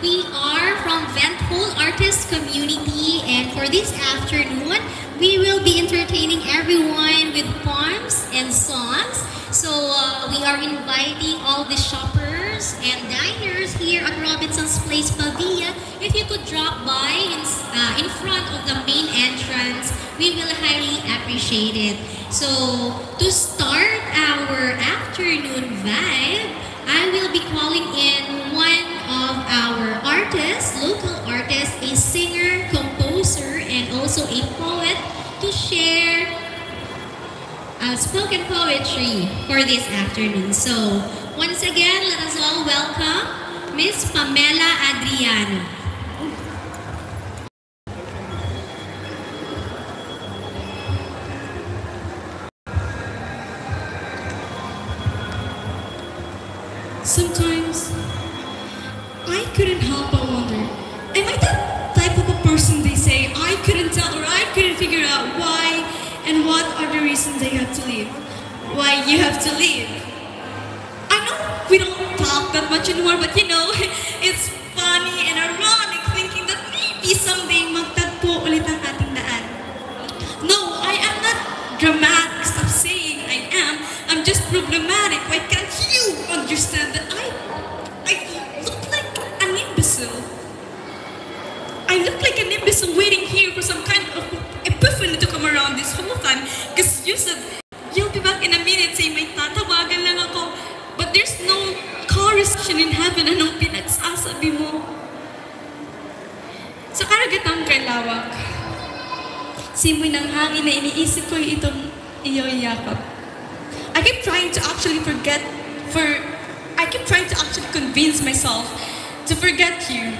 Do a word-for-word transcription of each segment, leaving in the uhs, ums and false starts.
We are from Venthole Artist Community, and for this afternoon, we will be entertaining everyone with poems and songs. So, uh, we are inviting all the shoppers and diners here at Robinson's Place Pavia. If you could drop by in, uh, in front of the main entrance, we will highly appreciate it. So, to start our afternoon vibe, I will be calling in one of our artists, local artists, a singer, composer, and also a poet to share, uh, spoken poetry for this afternoon. So, once again, let us all welcome Miss Pamela Adriano. Sometimes, I couldn't help but wonder, am I that type of a person they say I couldn't tell or I couldn't figure out why and what are the reasons they have to leave? Why you have to leave? I know we don't talk that much anymore, but you know, it's funny and ironic thinking that maybe someday magtagpo ulit ang ating daan. No, I am not dramatic. Stop saying I am. I'm just problematic. Why can't you understand that I, I look like an imbecile? I look like an imbecile waiting here for some kind of epiphany to come around this whole time. Because you said, "You'll be back in a minute," say may tatawagan lang ako. But there's no car reception in heaven. Anong pinagsasabi mo? Sa karagatang kay lawak, simoy ng hangin na iniisip ko itong iyo yakap. I keep trying to actually forget for I keep trying to actually convince myself to forget you.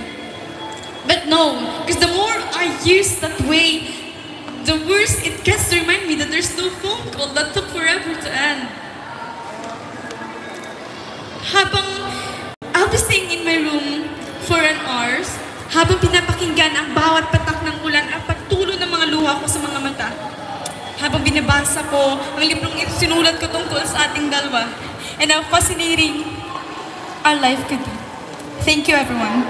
But no, because the more I use that way, the worse it gets to remind me that there's no phone call that took forever to end. Habang I'll be staying in my room for an hours, habang pinapakinggan ang bawat patak ng ulan at pagtulo ng mga luha ko sa mga mata. Habang binabasa ko ang librong sinulat ko tungkol sa ating dalawa and how fascinating our life could be. Thank you, everyone.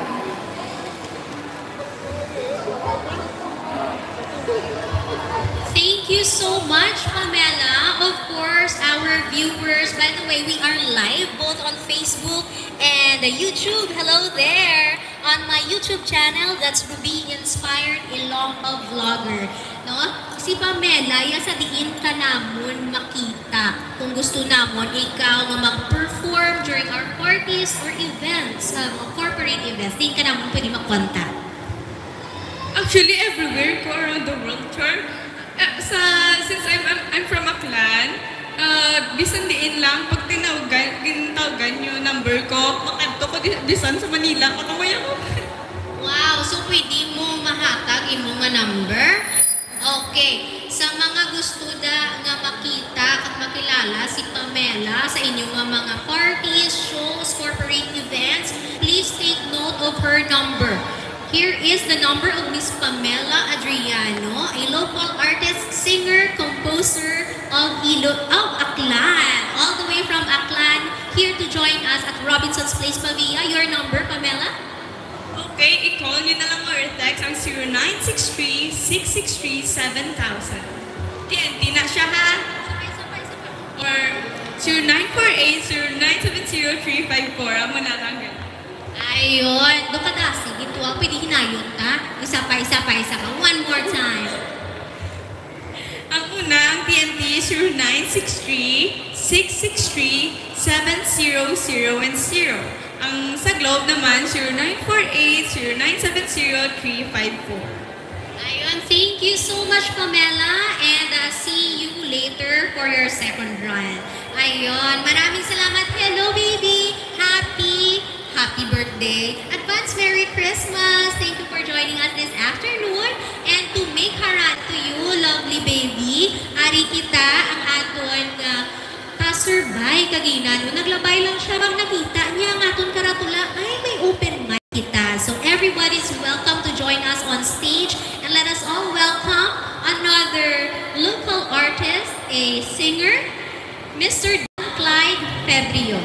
Thank you so much, Pamela. Of course, our viewers, by the way, we are live both on Facebook and YouTube. Hello there! On my YouTube channel, that's Ruby Inspired Ilonggo Vlogger. No? Si Pamela, ya sa diin ka namon makita. Kung gusto namon ikaw nga mag-perform during our parties or events, uh, mga corporate events, diin ka namon pwede makontak. Actually, everywhere ko around the world tour. Uh, sa, since I'm, I'm, I'm from Aklan, uh, bisan diin lang, pag tinawgan, gintawagan yung number ko, makadto ko di, bisan sa Manila, makamuya ko. Wow! So, pwede mo mahatag imo nga number? Okay. Sa mga gusto da nga makita at makilala si Pamela sa inyo nga mga parties, shows, corporate events, please take note of her number. Here is the number of Miss Pamela Adriano, a local artist, singer, composer of Ilo of Aklan. All the way from Aklan, here to join us at Robinson's Place Pavia. Your number, Pamela? Okay, i-call nyo na lang or text ang zero nine six three, six six three, seven thousand. T N T na siya, ha? Or zero nine four eight, zero nine seven zero, three five four. Amo na lang yun. Ayun. Do ka da, sige, tuwa. Pwede hinayon ta. Isa pa, isa pa, isa pa. One more time. Ang una, ang T N T, zero nine six three, six six three, seven zero zero and zero. Ang sa Globe naman, zero nine four eight, zero nine seven zero, three five four. Ayun, thank you so much, Pamela, and, uh, see you later for your second run. Ayun, maraming salamat. Hello, baby! Happy, happy birthday! Advance Merry Christmas! Thank you for joining us this afternoon. And to make harana to you, lovely baby, ari kita ang aton nga passerby kagina, no? Naglabay lang siya, bang nakita niya ang aton karatula. Ay, may open mic kita. So everybody's welcome to join us on stage, and let us all welcome another local artist, a singer, Mister Dan Clyde Febrio.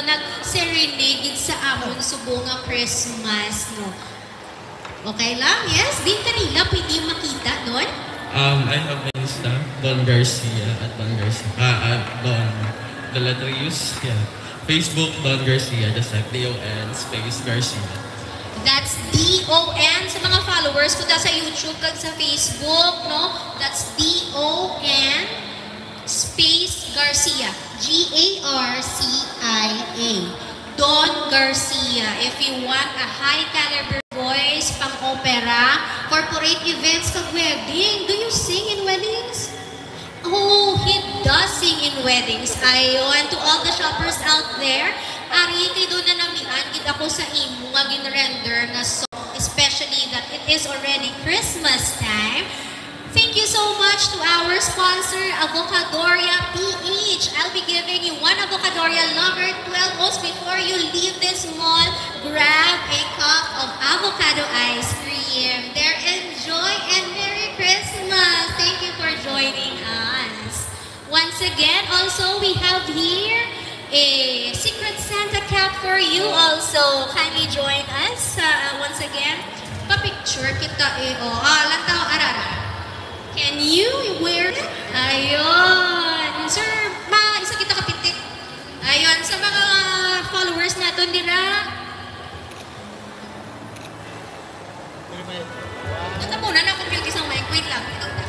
nag-serenade gid sa amon subong nga Christmas, no? Okay lang? Yes? Din kanila pwede makita doon? Um, I have my Insta, Don Garcia at Don Garcia. Ah, ah, Don. The letter U's, yeah. Facebook, Don Garcia, just like D O N space Garcia. That's D O N sa mga followers ko ta sa YouTube kag sa Facebook, no? That's D O N space Garcia. G A R C I A. Don Garcia. If you want a high caliber voice, pang opera, corporate events, kag wedding, do you sing in weddings? Oh, he does sing in weddings. Ayon, to all the shoppers out there, ari kay do nanamian gid ako sa imo nga gin-render nga song, especially that it is already Christmas time. Thank you so much to our sponsor, Avocadoria P H. I'll be giving you one Avocadoria lover twelve ounce before you leave this mall. Grab a cup of avocado ice cream. There, enjoy and Merry Christmas! Thank you for joining us. Once again, also we have here a Secret Santa cap for you also. Kindly join us uh, once again. Pa-picture kita eh. Oh, ah, lantaw, arara. Can you wear it? Ayun. Sir, ma, isa kita kapitik. Ayun, sa mga followers naton dira. Natapunan ako yung isang mic. Wait lang. Ikaw na.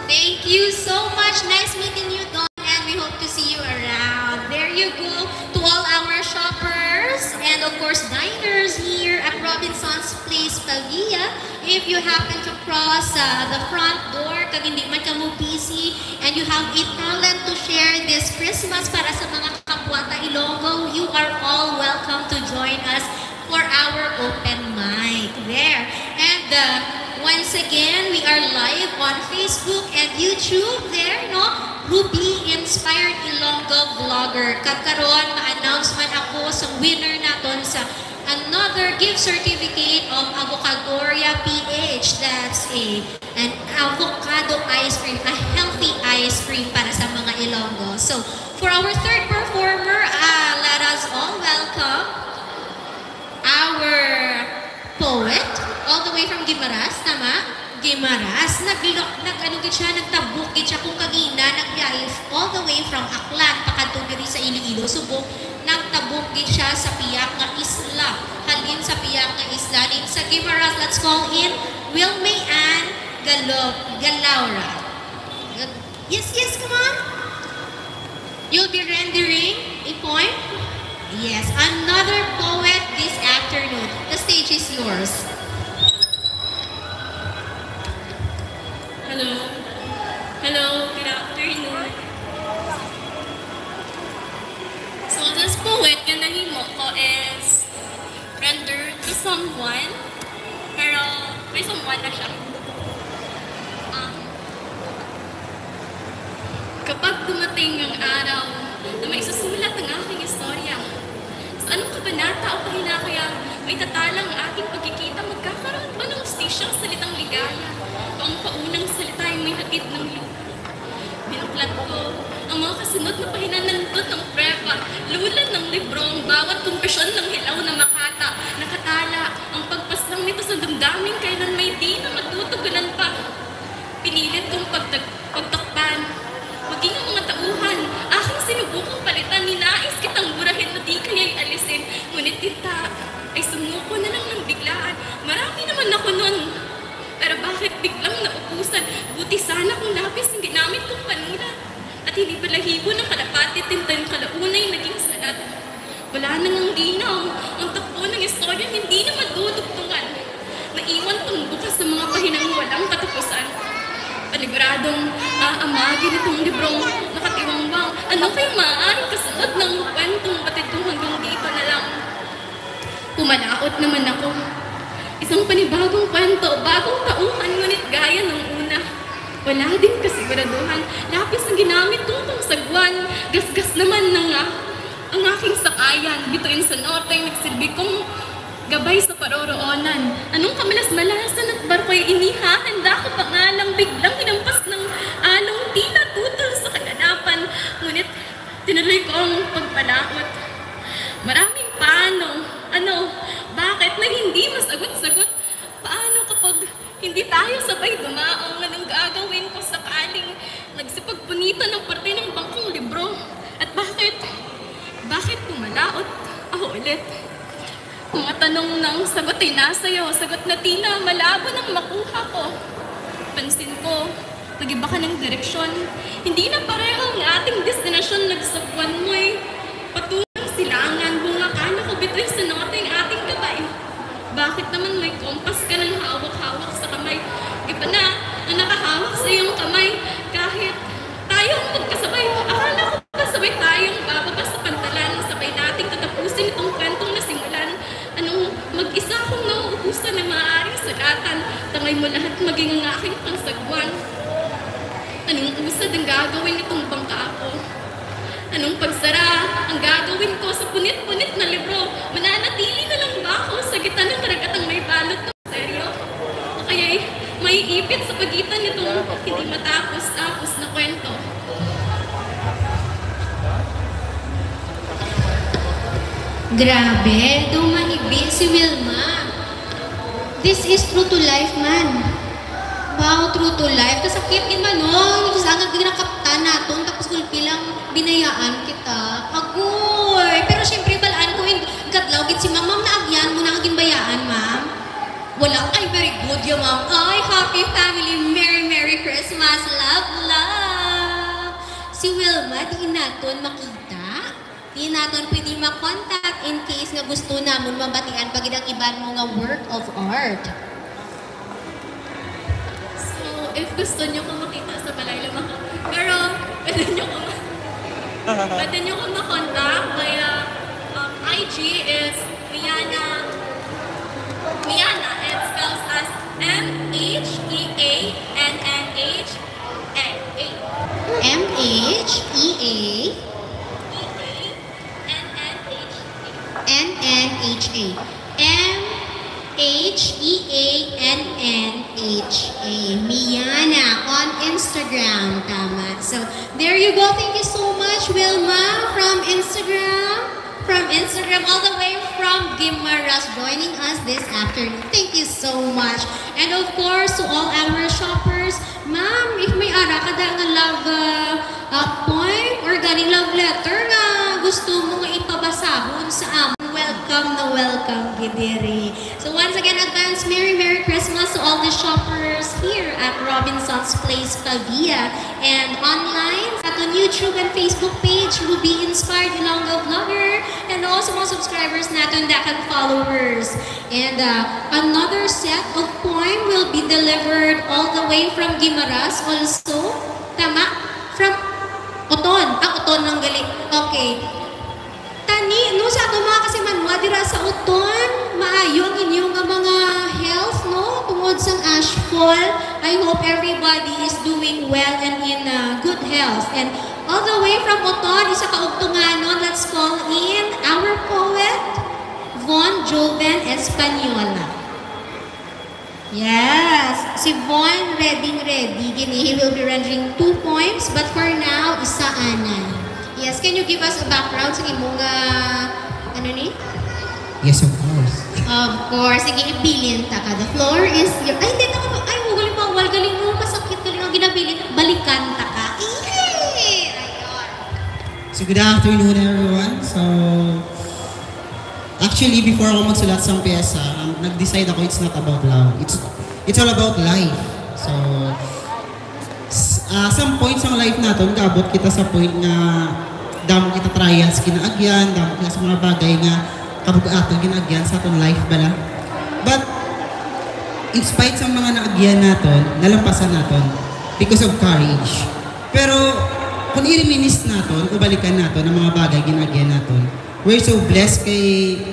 Thank you so much. Nice meeting you, Don. And we hope to see you around. There you go. To all our shoppers and of course diners here at Robinson's Place Pavia. If you happen to cross uh, the front door, kag hindi man kamo busy, and you have a talent to share this Christmas para sa mga kapwa ta Ilonggo, you are all welcome to join us for our open mic there. And uh, once again, we are live on Facebook and YouTube there, no? Ruby Inspired Ilonggo Vlogger. Kag karon, ma-announce man ako sa winner naton sa another gift certificate of Avocadoria P H. That's a an avocado ice cream, a healthy ice cream para sa mga Ilonggo. So, for our third performer, uh, let us all welcome our poet, all the way from Guimaras, tama? Guimaras. Nag, nag, ano gid siya, nagtabok gid siya kung kagina, nagbiyahe all the way from Aklan, pakadto diri sa Iloilo, Subo. Nagtabok gid siya sa pihak nga isla. Halin sa pihak nga isla. Din sa Guimaras, let's call in Wilmay Ann Galo-, Galaura. Yes, yes, come on. You'll be rendering a poem? Yes, another poet this afternoon. The stage is yours. Hello. Hello, good afternoon. So, this poet nga nahimo ko is render to someone, pero may someone na siya. Um, kapag dumating ang araw na may susulat ang aking istorya, sa anong kabanata o kahinakuyang may tatala ang aking pagkikita, magkakaroon ba ng ustisya ang salitang ligaya o ang paunang salita ay may hatid ng luha? Binuklat ko ang mga kasunod na pahinanandot ng prueba, lulan ng libro ang bawat kumpresyon ng hilaw na makata, nakatala ang pagpaslang nito sa damdamin kailan may di na matutugunan pa. Pinilit kong pagtag- pagtakpan, maging ang mga tauhan, aking sinubukang palitan, ninais kitang burahin o di kaya'y alisin, ngunit kita ay sumuko na lang ng biglaan. Marami naman ako nun. Pero bakit biglang naubusan? Buti sana kung lapis ang ginamit kong panulat at hindi balahibo ng kalapati, tinta yung kalaunay naging salat. Wala na ngang linaw. Ang takbo ng istorya hindi na madudugtungan. Naiwan pang bukas sa mga pahinang walang katapusan. Paniguradong aamagin itong librong nakatiwangwang. Ano kayang maaaring kasunod ng kwentong batid kong hanggang dito na lang? Pumalaot naman ako. Isang panibagong kwento, bagong tauhan, ngunit gaya ng una. Wala ding kasiguraduhan. Lapis ang ginamit kong pangsagwan. Gasgas naman na nga ang aking sakayan. Bituin sa norte ay nagsilbi kong gabay sa paroroonan. Anong kamalas-malasan at barko'y inihahanda ko pa nga lang biglang hinampas ng along tila tutol sa kaganapan. Tinuloy ko ang pagpalaot. Maraming paano, ano, bakit na hindi masagot-sagot. Paano kapag hindi tayo sabay dumaong? Anong gagawin ko sakaling nagsipagpunitan ng parte ng bangkang libro? At bakit? Bakit pumalaot ako ulit? Mga tanong ng sagot ay nasa iyo, sagot na tila malabo nang makuha ko. Pansin ko, nag-iba ka ng direksyon. Hindi na pareho ang ating destinasyon. Nagsagwan mo'y patungo ng silangan. Bunga ka, nakubit ay sa norte ang ating kamay. Bakit naman may kompas ka ng hawak-hawak sa kamay? Iba na ang nakahawak sa iyong kamay. Kahit tayong magkasabay, akala ko kasabay tayong bababa sa pantalan. Sabay nating tatapusin itong kwentong nasimulan. Anong mag-isa akong nauubusan ng maaaring sulatan? Tangay mo lahat maging ang aking pangsagwan. Anong usad ang gagawin nitong bangka ako? Anong pagsara ang gagawin ko sa punit-punit na libro? Mananatili na lang ba ako sa gitna ng karagatang may balot ng seryo? O kaya'y may ipit sa pagitan nitong hindi matapos-tapos na kwento? Grabe, daw maibi si Wilma. This is true to life man. Wow, true to life. Kasakit gid man, no? Yung sa nga ginakaptan naton, tapos gulpi lang binayaan kita. Agoy! Pero syempre, balaan ko, in, kadlaw gid si ma'am, ma'am, naagyan mo na ang ginbayaan, ma'am? Wala. Ay, very good ya, ma'am. Ay, happy family. Merry, Merry Christmas. Love, love. Si Wilma, di naton makita. Di naton pwede ma-contact in case nga gusto namon mabatian pa gid ang iban mo nga work of art. So, if gusto nyo ko makita sa balay, lumaka. Pero, pwede nyo ko ma-, pwede nyo ko ma-contact via, um, I G is Miana. Miana, it spells as M H E A N N H A. M H E A N N H A. N N H A. M H E A N N H A. Miana on Instagram. Tama. So, there you go. Thank you so much, Wilma, from Instagram. From Instagram, all the way from Guimaras, joining us this afternoon. Thank you so much. And of course, to all our shoppers, ma'am, if may ara ka da nga love, uh, uh, poem or ganing love letter nga gusto mo nga ipabasahon sa amon, welcome na welcome gid diri. So once again, advance Merry, Merry Christmas to all the shoppers here at Robinson's Place Pavia and online at on YouTube and Facebook page, Ruby Inspired Ilonggo Vlogger, and also mga subscribers naton, dakag followers. And, uh, another set of poem will be delivered all the way from Guimaras also. Tama? From Oton. Ah, Oton lang gali. Okay. Tani, no, sa ato mga kasimanwa dira sa Oton, maayo ang inyo nga mga health, no? Tungod sang ashfall, I hope everybody is doing well and in, uh, good health. And all the way from Oton, isa ka Ugtunganon, let's call in our poet, Von Joven Española. Yes, si Von ready, ready. Gini, he will be rendering two poems, but for now, isa anay. Yes, can you give us a background sa imo nga, ano ni? Yes, of course. Of course. Sige, ibilin ta ka. The floor is your, ay, hindi, tama ba? Ay, mo, galing, bawal, galing mo, masakit, galing ang ginabilin. Balikan ta ka. Ee! Ayun. So, good afternoon, everyone. So, actually, before ako magsulat sang pyesa, um, nag-decide ako it's not about love. It's, it's all about life. So, s-, ah, some point sa life naton, kaabot kita sa point nga damo kita trials ginaagyan, damo kita sa mga bagay nga kabug-aton ginaagyan sa aton life bala. But, in spite sa mga naagyan naton, nalampasan naton because of courage. Pero, kung i-reminisce naton o balikan naton ang mga bagay ginaagyan naton, we're so blessed kay,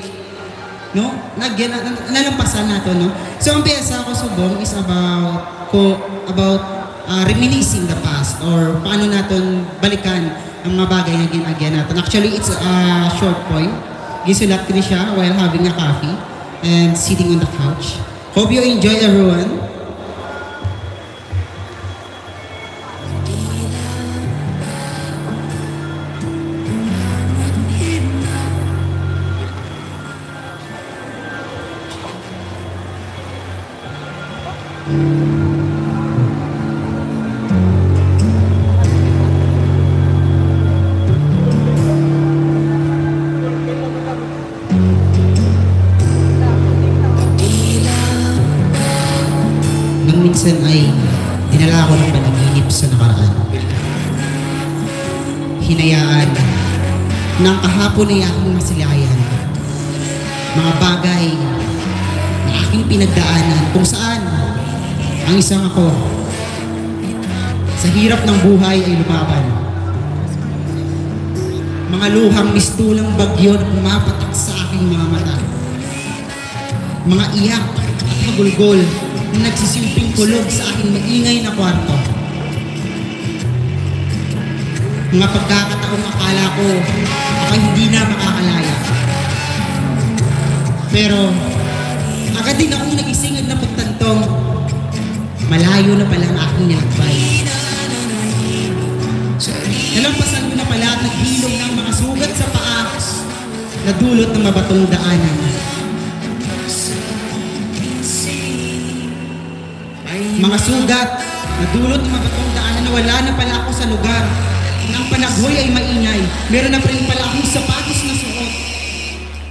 no? Nagyan-, na-, na-, nalampasan naton, no? So, ang pyesa ko subong is about ko, about, ah, reminiscing the past or paano naton balikan ang mga bagay nga gin-agyan naton. Actually, it's a short poem. Gisulat ko ni siya while having a coffee and sitting on the couch. Hope you enjoy, everyone. Ay, dinala ako ng panaginip sa nakaraan. Hinayaan na ang kahapon ay aking masilayan. Mga bagay na aking pinagdaanan kung saan ang isang ako sa hirap ng buhay ay lumaban. Mga luhang mistulang bagyo na pumapatak sa aking mga mata. Mga iyak at hagulgol na nagsisilbing kulog sa aking maingay na kwarto. Mga pagkakataong akala ko ako'y hindi na makakalaya. Pero agad din akong nagising at napagtantong malayo na pala ang aking nilakbay. Nalampasan ko na pala at naghilom ng mga sugat sa paa na dulot ng mabatong daanan. Mga sugat na dulot ng mabatong daanan na wala na pala ako sa lugar. Ang panaghoy ay maingay. Meron na pa rin pala akong sapatos na suot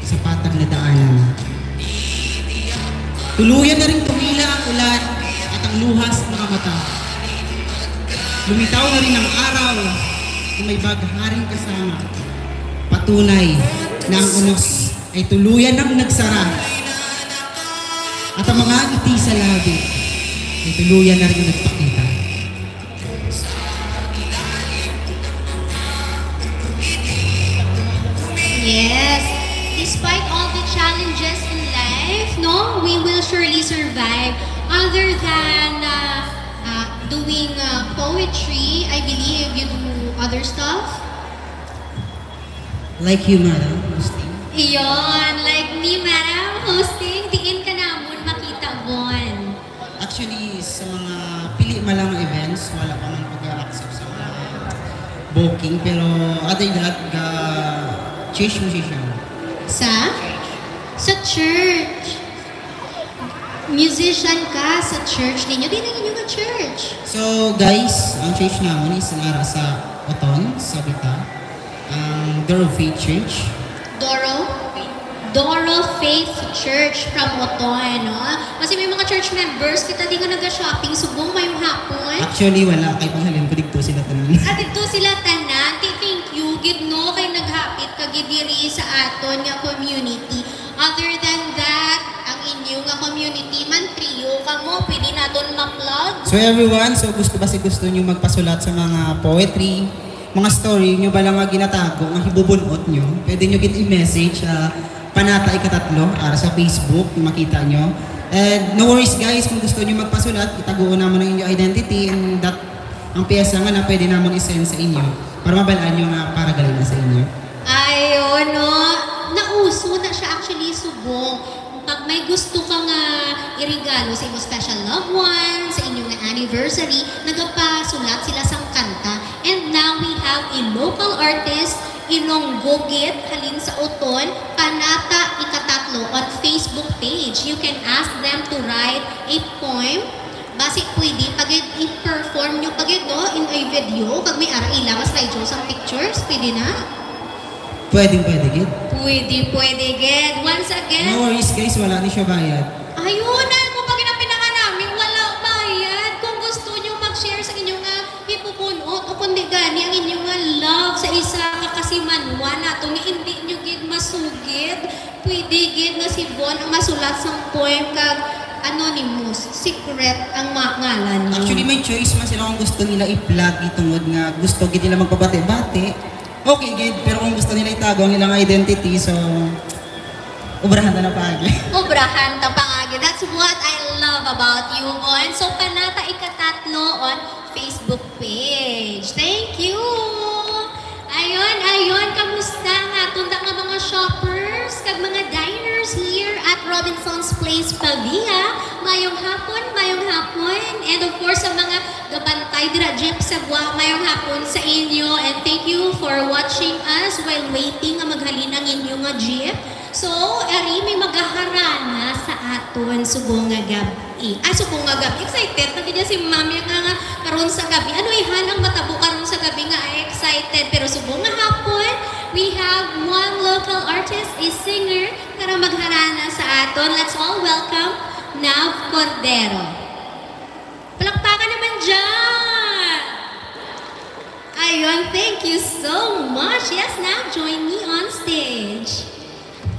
sa patag na daanan. Tuluyan na rin tumila ang ulan at ang luha sa mga mata. Lumitaw na rin ang araw na may bagharing kasama. Patunay na ang unos ay tuluyan nang nagsara. At ang mga ngiti sa labi ay tuluyan na rin nagpakita. Yes. Despite all the challenges in life, no, we will surely survive. Other than uh, uh, doing uh, poetry, I believe you do other stuff. Like you, madam, hosting. Iyon, like me, madam, hosting, diin ka namon makita, Von? Actually, sa mga pili man lang nga events, wala pa man pag-accept sa mga booking. Pero other than that, ga church musician. Sa? Sa church. Musician ka sa church ninyo. Di na inyo nga church. So, guys, ang church namon is nara sa Oton, sa Bita. Ang Doro Faith Church. Doro? Doro Faith Church from Oton, no? Kasi may mga church members, kita di nga naga-shopping, subong mayong hapon. Actually, wala. Kay panghalin ko, dito sila tanan. Ah, dito sila tanan. Ti- Thank you, gid, no? Kay naghapit ka gid diri sa aton nga community. Other than that, ang inyo nga community man, trio kamo, pwede naton ma-plug. So everyone, so gusto ba si gusto nyo magpasulat sa mga poetry, mga story nyo ba lang nga ginatago nga hibubunot nyo, pwede nyo gid i-message sa Panata Ikatatlo ara sa Facebook, makita nyo. And no worries guys, kung gusto nyo magpasulat, itaguon namon ang inyo identity and that ang piyesa nga na pwede namon i-send sa inyo para mabalaan nyo nga para gali na sa inyo. Ayo, no? Nauso na siya actually, subong. Pag may gusto ka nga iregalo sa imong special loved one, sa inyo nga anniversary, nagapasulat sila sang kanta. And now we have a local artist, Ilonggo gid, halin sa Oton, Panata Ikatatlo on Facebook page. You can ask them to write a poem. Basi pwede pa gid i-perform nyo pa gid, no, in a video, kag may ara ila nga slideshow sang pictures, pwede na? Pwedeng pwede gid. Pwede, pwede gid. Once again, No worries guys, wala ni siya bayad. Ayun, ay mo pa ginapinangan namin, wala bayad. Kung gusto nyo mag-share sa inyo nga hipupun-ot o kundi gani ang inyo nga love sa isa ka kasimanwa nato nga hindi nyo gid masugid, pwede gid nga si Von ang masulat sang poem kag anonymous, secret ang ma- ngalan nyo. Actually, may choice man sila kung gusto nila i-plug itungod nga gusto gid nila magpabati-bati. Okay gid, pero kung gusto nila itago ang ilang identity, so obrahan ta na paagi. Obrahan ta paagi. That's what I love about you, Von. So, Panata Ikatatlo on Facebook page. Thank you! Ayon, ayon, kamusta ang aton nga mga shoppers kag mga diners here at Robinson's Place Pavia? Mayong hapon, mayong hapon. And of course, sa mga gabantay dira jeep sa Guam, mayong hapon sa inyo. And thank you for watching us while waiting nga maghalin ang inyo nga jeep. So, ari may magaharana sa aton subong nga gab-i. Ah, subong nga gab-i. Excited na gid si Ma'am ya nga, nga karon sa gabi. Ano ihan ang matabo karon sa gabi nga ay excited? Pero subong nga hapon, we have one local artist, a singer, para magharana sa aton. Let's all welcome Nav Cordero. Palakpakan naman dyan! Ayun, thank you so much. Yes, Nav, join me on stage.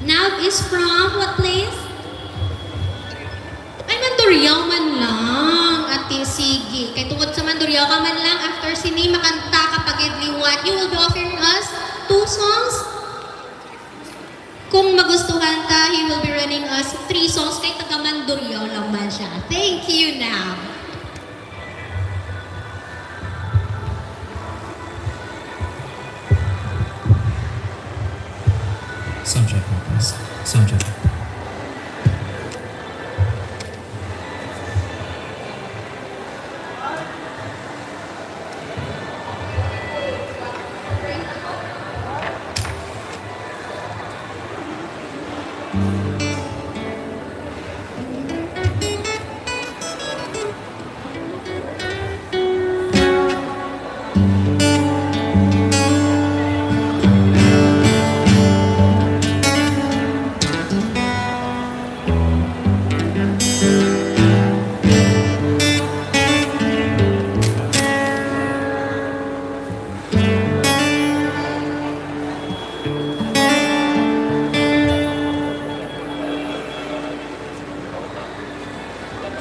Nav is from what place? Ay, Mandurriao man lang, Ate Sigi. Kay tungod sa Mandurriao ka man lang, after sini, makanta ka pa gid liwat. You will be offering us two songs. Kung magustuhan ta, he will be running us three songs kay taga Mandurriao lang man siya. Thank you, Nav. Sound check, please. Sound check.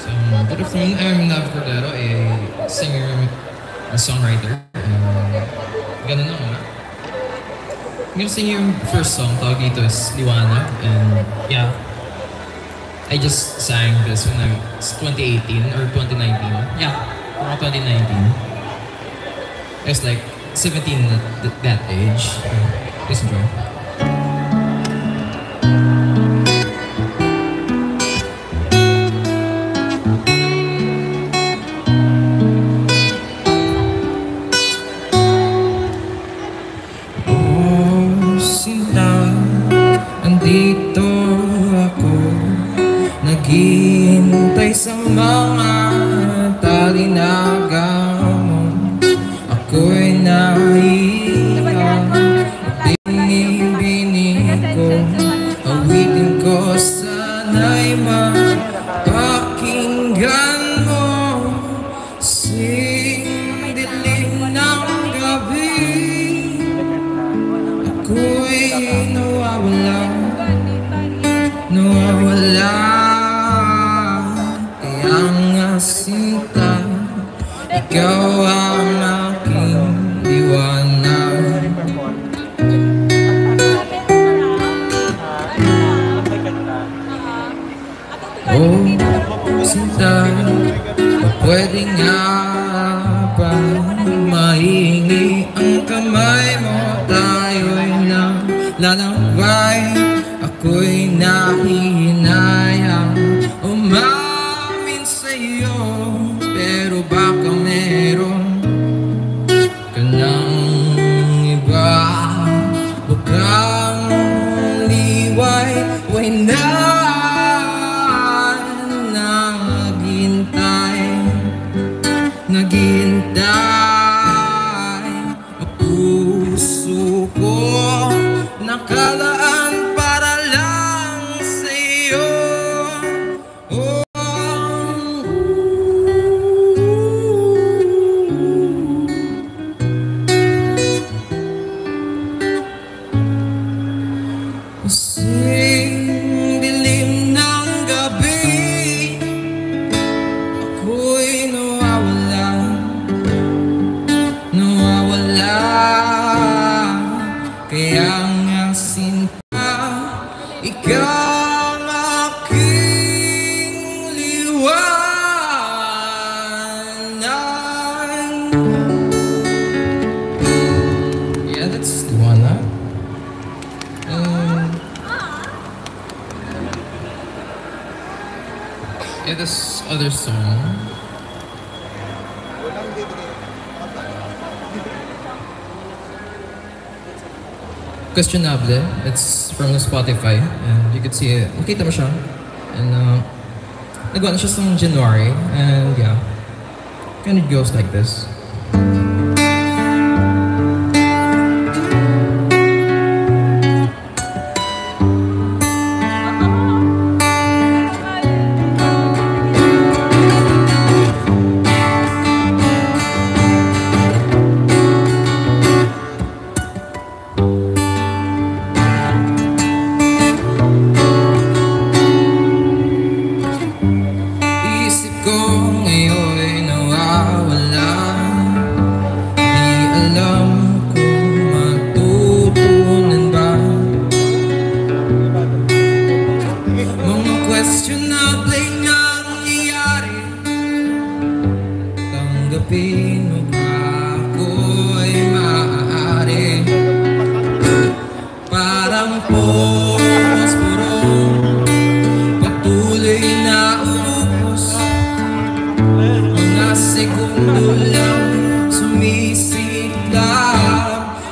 So, good afternoon. I'm Nav Cordero, a singer and songwriter. Um, ganun lang, wala. Yung sing yung first song, tawag dito is Liwanag. And yeah, I just sang this when I was twenty eighteen or twenty nineteen. Yeah, mga twenty nineteen. I was like seventeen at th- that age. Please enjoy. Oh, sinta, andito ako, naghihintay sa mga talinaga mo. Ako'y nahihiya, binibini ko, awitin ko, sana'y mapakinggan mo. Sing dilim ng gabi, ako'y nawawala, nawawala. Kaya nga sinta, ikaw ang aking liwanag. Oh, sinta, pwede nga ba mahingi ang kamay mo? Tayo'y naglalakbay, ako'y nahihinayang umamin sa'yo, pero baka meron ka ng iba, bukang liway, way na naghintay, naghintay. Ang puso ko nakalaan para lang sa'yo. Oh. Kasing dilim ng gabi, ako'y nawawala, nawawala. Kaya nga sinta, ikaw ang aking liwanag. Yeah, that's Liwanag. Um, yeah, this other song. Questionable. It's from Spotify, and you could see it. Makita mo siya. And uh, nagawa na siya sa January, and yeah. And it goes like this. Tapos, puro patuloy na ubos. Mga segundo lang sumisidlab.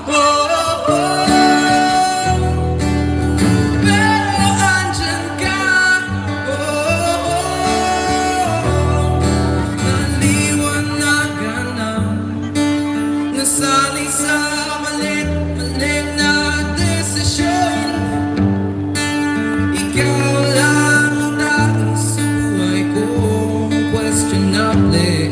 Oh, oh, oh. Pero andyan ka. Oh, oh, oh. Naliwanagan na. Nasanay sa mali, mali na desisyon. Ikaw lang ang tanging sa buhay kong questionable.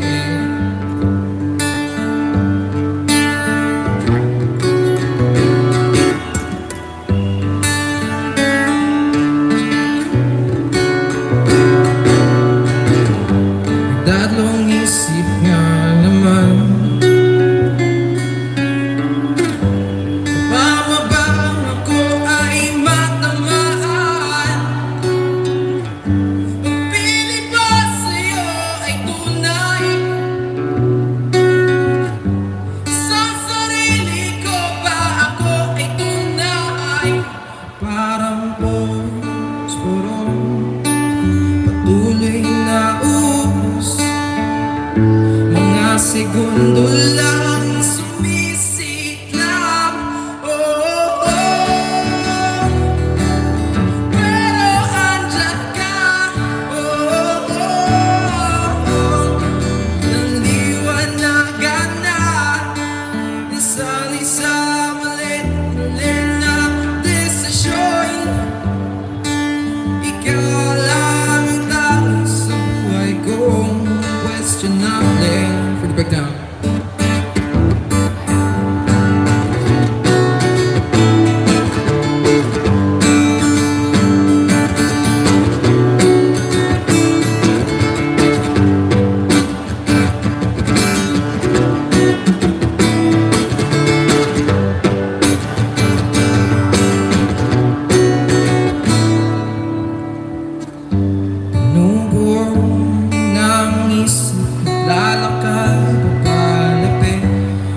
Dadlong isip nga naman. Mama, ba ako ay matamaan? Ang pili ba sa'yo ay tunay? Sa sarili ko ba ako ay tunay? Parang posporong patuloy na ubos. Mga segundo lang sumisidlab. Oh, oh, oh. Pero andyan ka. Oh, oh, oh, oh. Naliwanagan na. Nasanay sa mali, mali na desisyon. Ikaw lang ang tanging sa buhay kong questionable. For the breakdown. Binubuo ng isip, lalakad papalapit.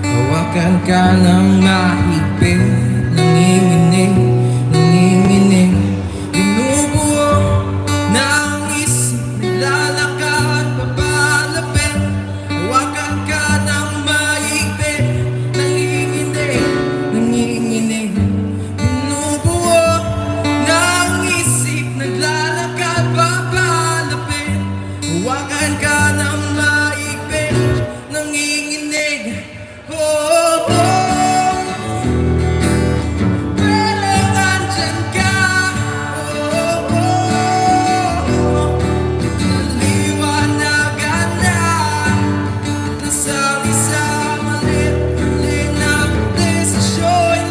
Hawakan ka ng mahigpit, nanginginig, nanginginig. Binubuo ng isip, naglalakad papalapit. Hawakan ka ng mahigpit, nanginginig, nanginginig. Binubuo ng isip, naglalakad papalapit. Hawakan ka ng mahigpit, nanginginig. Oh, oh, oh. Pero andyan ka. Oh, oh, oh. Naliwanagan na. Nasanay sa mali, mali na desisyon.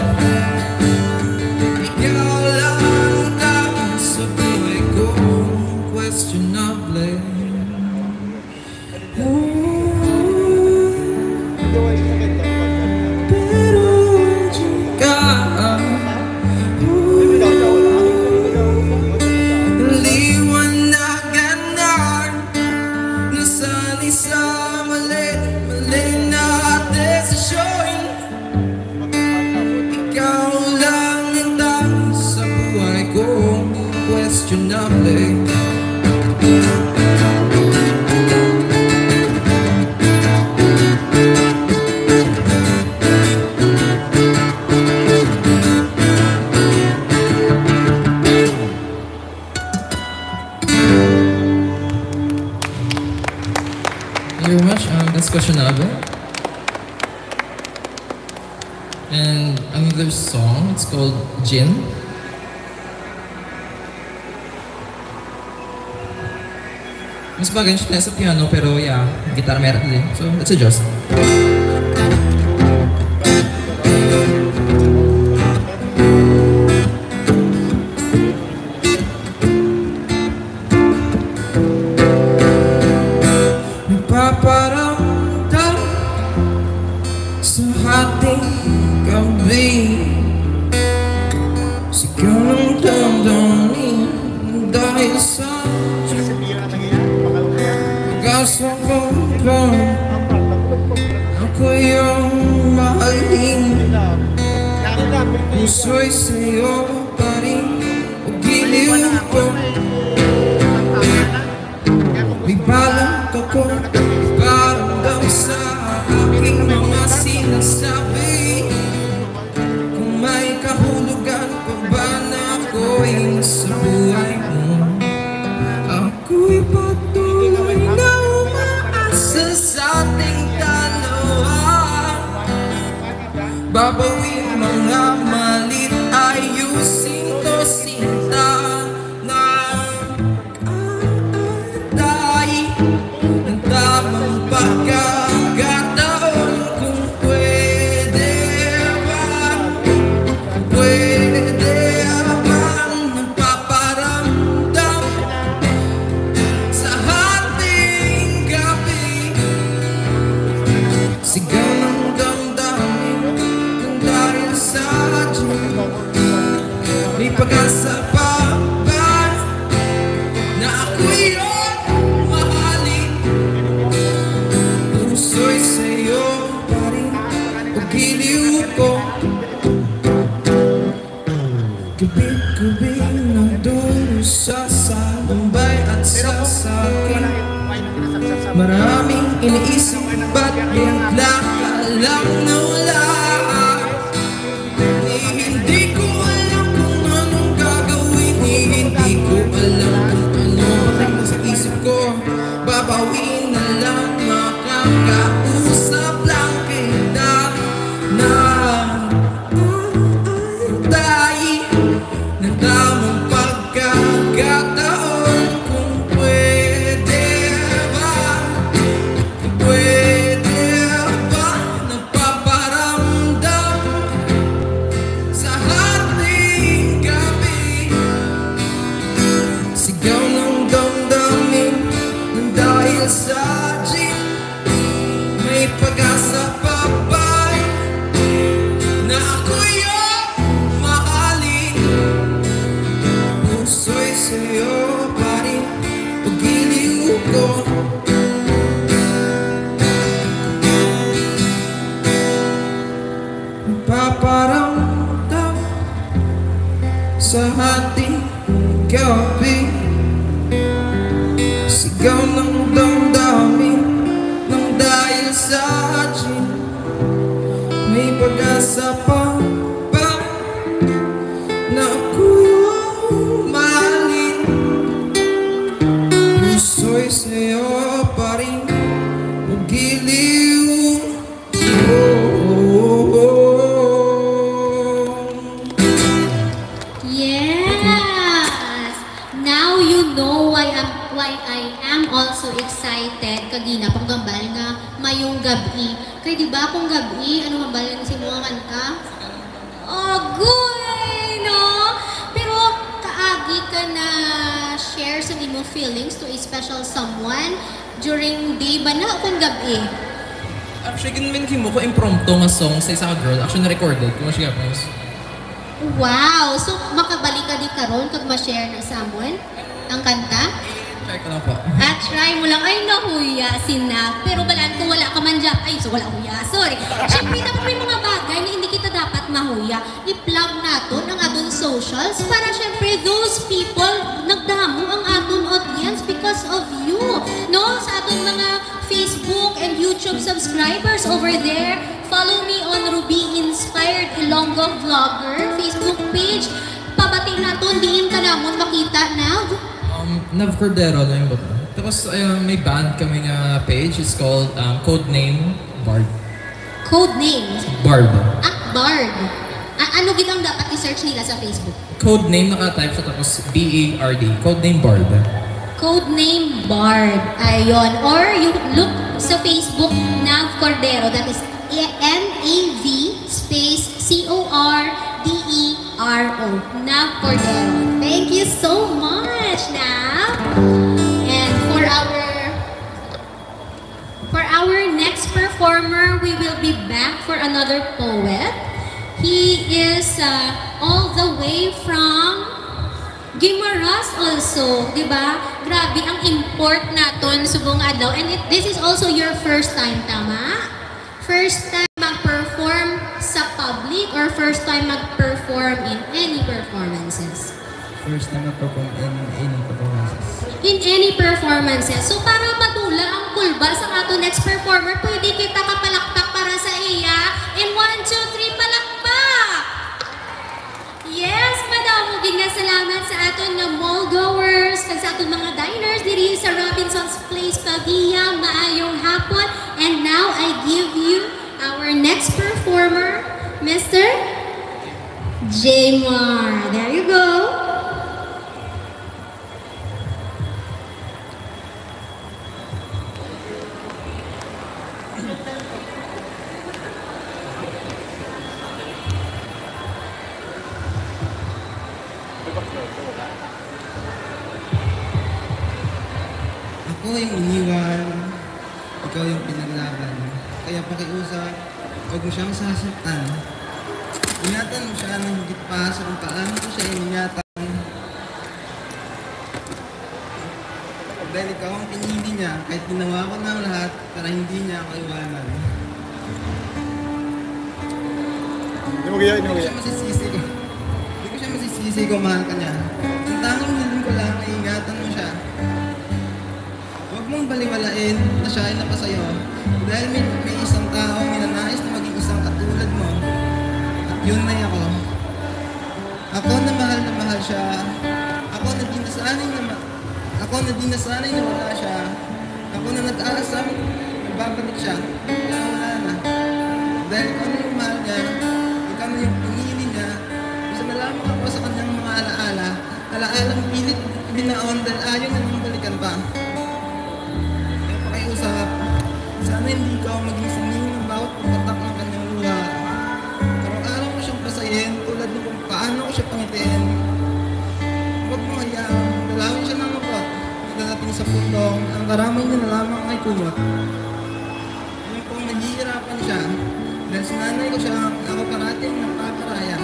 Ikaw lang ang tanging sa buhay kong questionable. Pero andyan ka. Liwanagan na. Nasanay sa mali, mali na desisyon. Ikaw lang ang tanging sa buhay kong questionable. Thank you very much. Um, that's questionable. And another song, it's called Jin. Mas bagay siya sa piano, pero yeah, guitar meron din. So, let's adjust. Nagpaparamdam sa ating gabi. Sigaw ng damdamin dahil sa kasabungan. Ako yung mahalin. Puso'y sa'yo pa rin, o giliw ko. May balak ako paramdam sa aking mga sinasabi. Kung may kahulugan pa ba na ako'y nasa buhay mo, ako'y patuloy na umaasa sa ating dalawa. Babawi mga malit, ayusin to, sinta, na aantay ang tamang pagkakataon. Kung pwede ba, pwede bang nagpaparamdam sa ating gabi? Sigaw ng damdamin ng dahil sa atin. May pag-asa pa ba na ako'y iyong mahalin? Puso'y sa'yo pa rin, o giliw ko. Gabi-gabi nagdurusa sa lumbay at sa sakin. Maraming iniisip, ba't bigla ka lang nawala? Ni hindi ko alam kung anong gagawin. Ni hindi ko alam kung ano ang nasa isip ko. Babawi na lang makakausap lang kita. Nag-aantay ng tamang pagkakataon. Kung pwede ba, kung pwede ba, nagpaparamdam sa ating gabi. Sigaw ng damdamin ng dahil sa atin. May pag-asa pa ba na ako'y iyong mahalin? Puso'y sa'yo pa rin, o giliw ko. Nagpaparamdam sa ating gabi. Sigaw ng damdamin ng dahil sa atin. May pag-asa pa ba na ako'y iyong mahalin? Puso'y sa'yo pa rin, o giliw. Yes! Now you know why I'm, why I am also excited kagina pang gambal nga mayong gab-i. Kay di ba kung gab-i, ano hambal yan sa mga kanta? Agoy, no? Pero kaagi ka na share sa imo feelings to a special someone during day ba na o kung gab-i? Actually, ginmin ko impromptu nga song sa isa ka girl. Actually, na-recorded ko siya, guys. Wow! So, makabalik ka di karon kag ma-share na someone ang kanta? Try ko lang po. Ah, try mo lang. Ay, nahuya si Naf. Pero balaan ko, wala ka man dyan. Ay, so wala huya. Sorry. Siyempre, dapat may mga bagay na hindi kita dapat mahuya. I-plug naton ang aton socials para, siyempre, those people, nagdamo ang aton audience because of you. No? Sa aton mga Facebook and YouTube subscribers over there. Follow me on Ruby Inspired Ilonggo Vlogger Facebook page. Pabati naton, diin ka namon makita, Nav? Um, Nav Cordero lang yung bata. Tapos uh, may band kami nga page. It's called um, Codename Bard. Codename? Bard. Ah, Bard. Ah, ano gid ang dapat i-search nila sa Facebook? Codename naka-type siya tapos B A R D. Codename Bard. Codename Bard. Ayun. Or you look sa Facebook, Nav Cordero. That is N A V space C O R D E R O. Nav Cordero. Thank you so much, Nav. And for our for our next performer, we will be back for another poet. He is uh, all the way from Guimaras also, di ba? Grabe ang import naton subong adlaw. And it, this is also your first time, tama? First time mag-perform sa public or first time mag-perform perform in any performances? First time nag-perform in any performances. In any performances. So, para madula ang kulba sa ato next performer, pwede kita kapalakpak para sa iya. In one, two, three, palakpak! Yes, madamo gid nga salamat sa aton nga mall goers, kag sa aton mga diners diri sa Robinson's Place, Pavia. Maayong hapon. And now, I give you our next performer, Mister Jaymar. There you go. Ako yung iniwan, ikaw yung pinaglaban. Kaya pakiusap, huwag mo siyang sasaktan. Ingatan mo siya ng higit pa sa kung paano ko siya iningatan. Dahil ikaw ang pinili niya, kahit ginawa ko na ang lahat para hindi niya ako iwanan. Hindi mo kaya, hindi mo Hindi ko kaya. siya masisisi ko. Hindi ko siya masisisi kung mahal ka niya. Ang tanging hiling ko lang ay ingatan mo siya. Huwag mong baliwalain na siya ay napasa'yo. Dahil may, may isang tao ang ninanais na maging isang katulad mo. At yun ay ako. Ako na mahal na mahal siya. Ako na di nasanay na ma- Ako na di nasanay na wala siya. Ako na nag-aasam na babalik siya. Pero wala na. Dahil ikaw na yung mahal niya, ikaw na yung pinili niya, isa na lamang ako sa kanyang mga alaala. Alaalang pilit binaon dahil ayaw na nang balikan pa. Kaya pakiusap, sana hindi ikaw maging sanhi ng bawat pagpatak ng kanyang luha. Araw-araw ko siyang pasayin tulad ng kung paano ko siya pangitiin. Huwag mo hayaang dalawin siya ng lungkot na darating sa punto ang karamay niya na lamang ay kumot. Ngayon pong nahihirapan siya dahil sa nanay ko siya, ako parati ang nagpaparaya.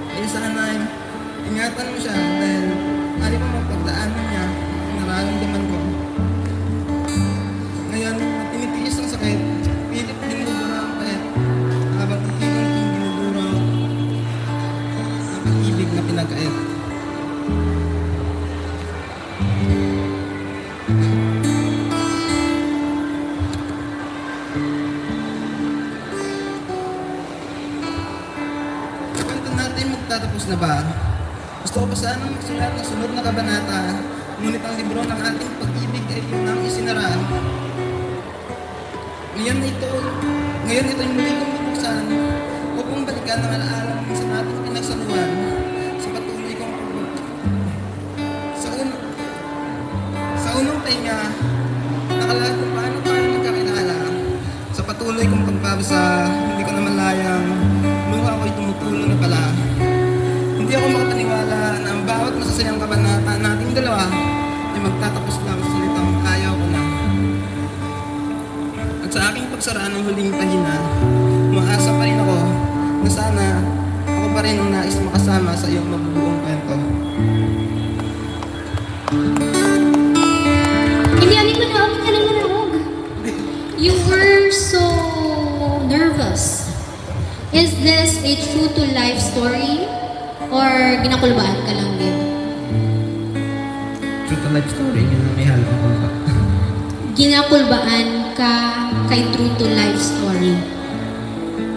Kaya sana'y ingatan mo siya dahil ari pa mapagdaanan niya ang nararamdaman ko. Ngayon, tinitiis ang sakit, pilit binubura ang pait, habang iiwan kong binubura ang pag-ibig na pinagkait. Ang kwento natin magtatapos na ba? Gusto ko pa sanang magsulat ng sunod na kabanata, ngunit ang libro ng ating pag-ibig ay yun ang isinara. Ngayon ito, ngayon ito'y muli kong binuksan upang balikan ang alaala ng minsan nating pinagsaluhan sa patuloy kong pag- sa un- sa unang tainga, nakalahat kung paano tayo magkakilala. Sa patuloy kong pagbabasa, hindi ko namalayang luha ako'y tumutulo na pala. Hindi ako makapaniwala na ang bawat masasayang kabanata nating dalawa ay magtatapos lang sa salitang ayaw ko na. At sa aking pagsaraan ng huling pahina, umaasa pa rin ako na sana ako pa rin ang nais makasama sa iyong mabubuong kwento. Hindi, ano yung manaog? Ano yung manaog? You were so nervous. Is this a true to life story? Or ginakulbaan ka lang din? True to life story, yun ang may halong kulba. Ginakulbaan ka kay true to life story?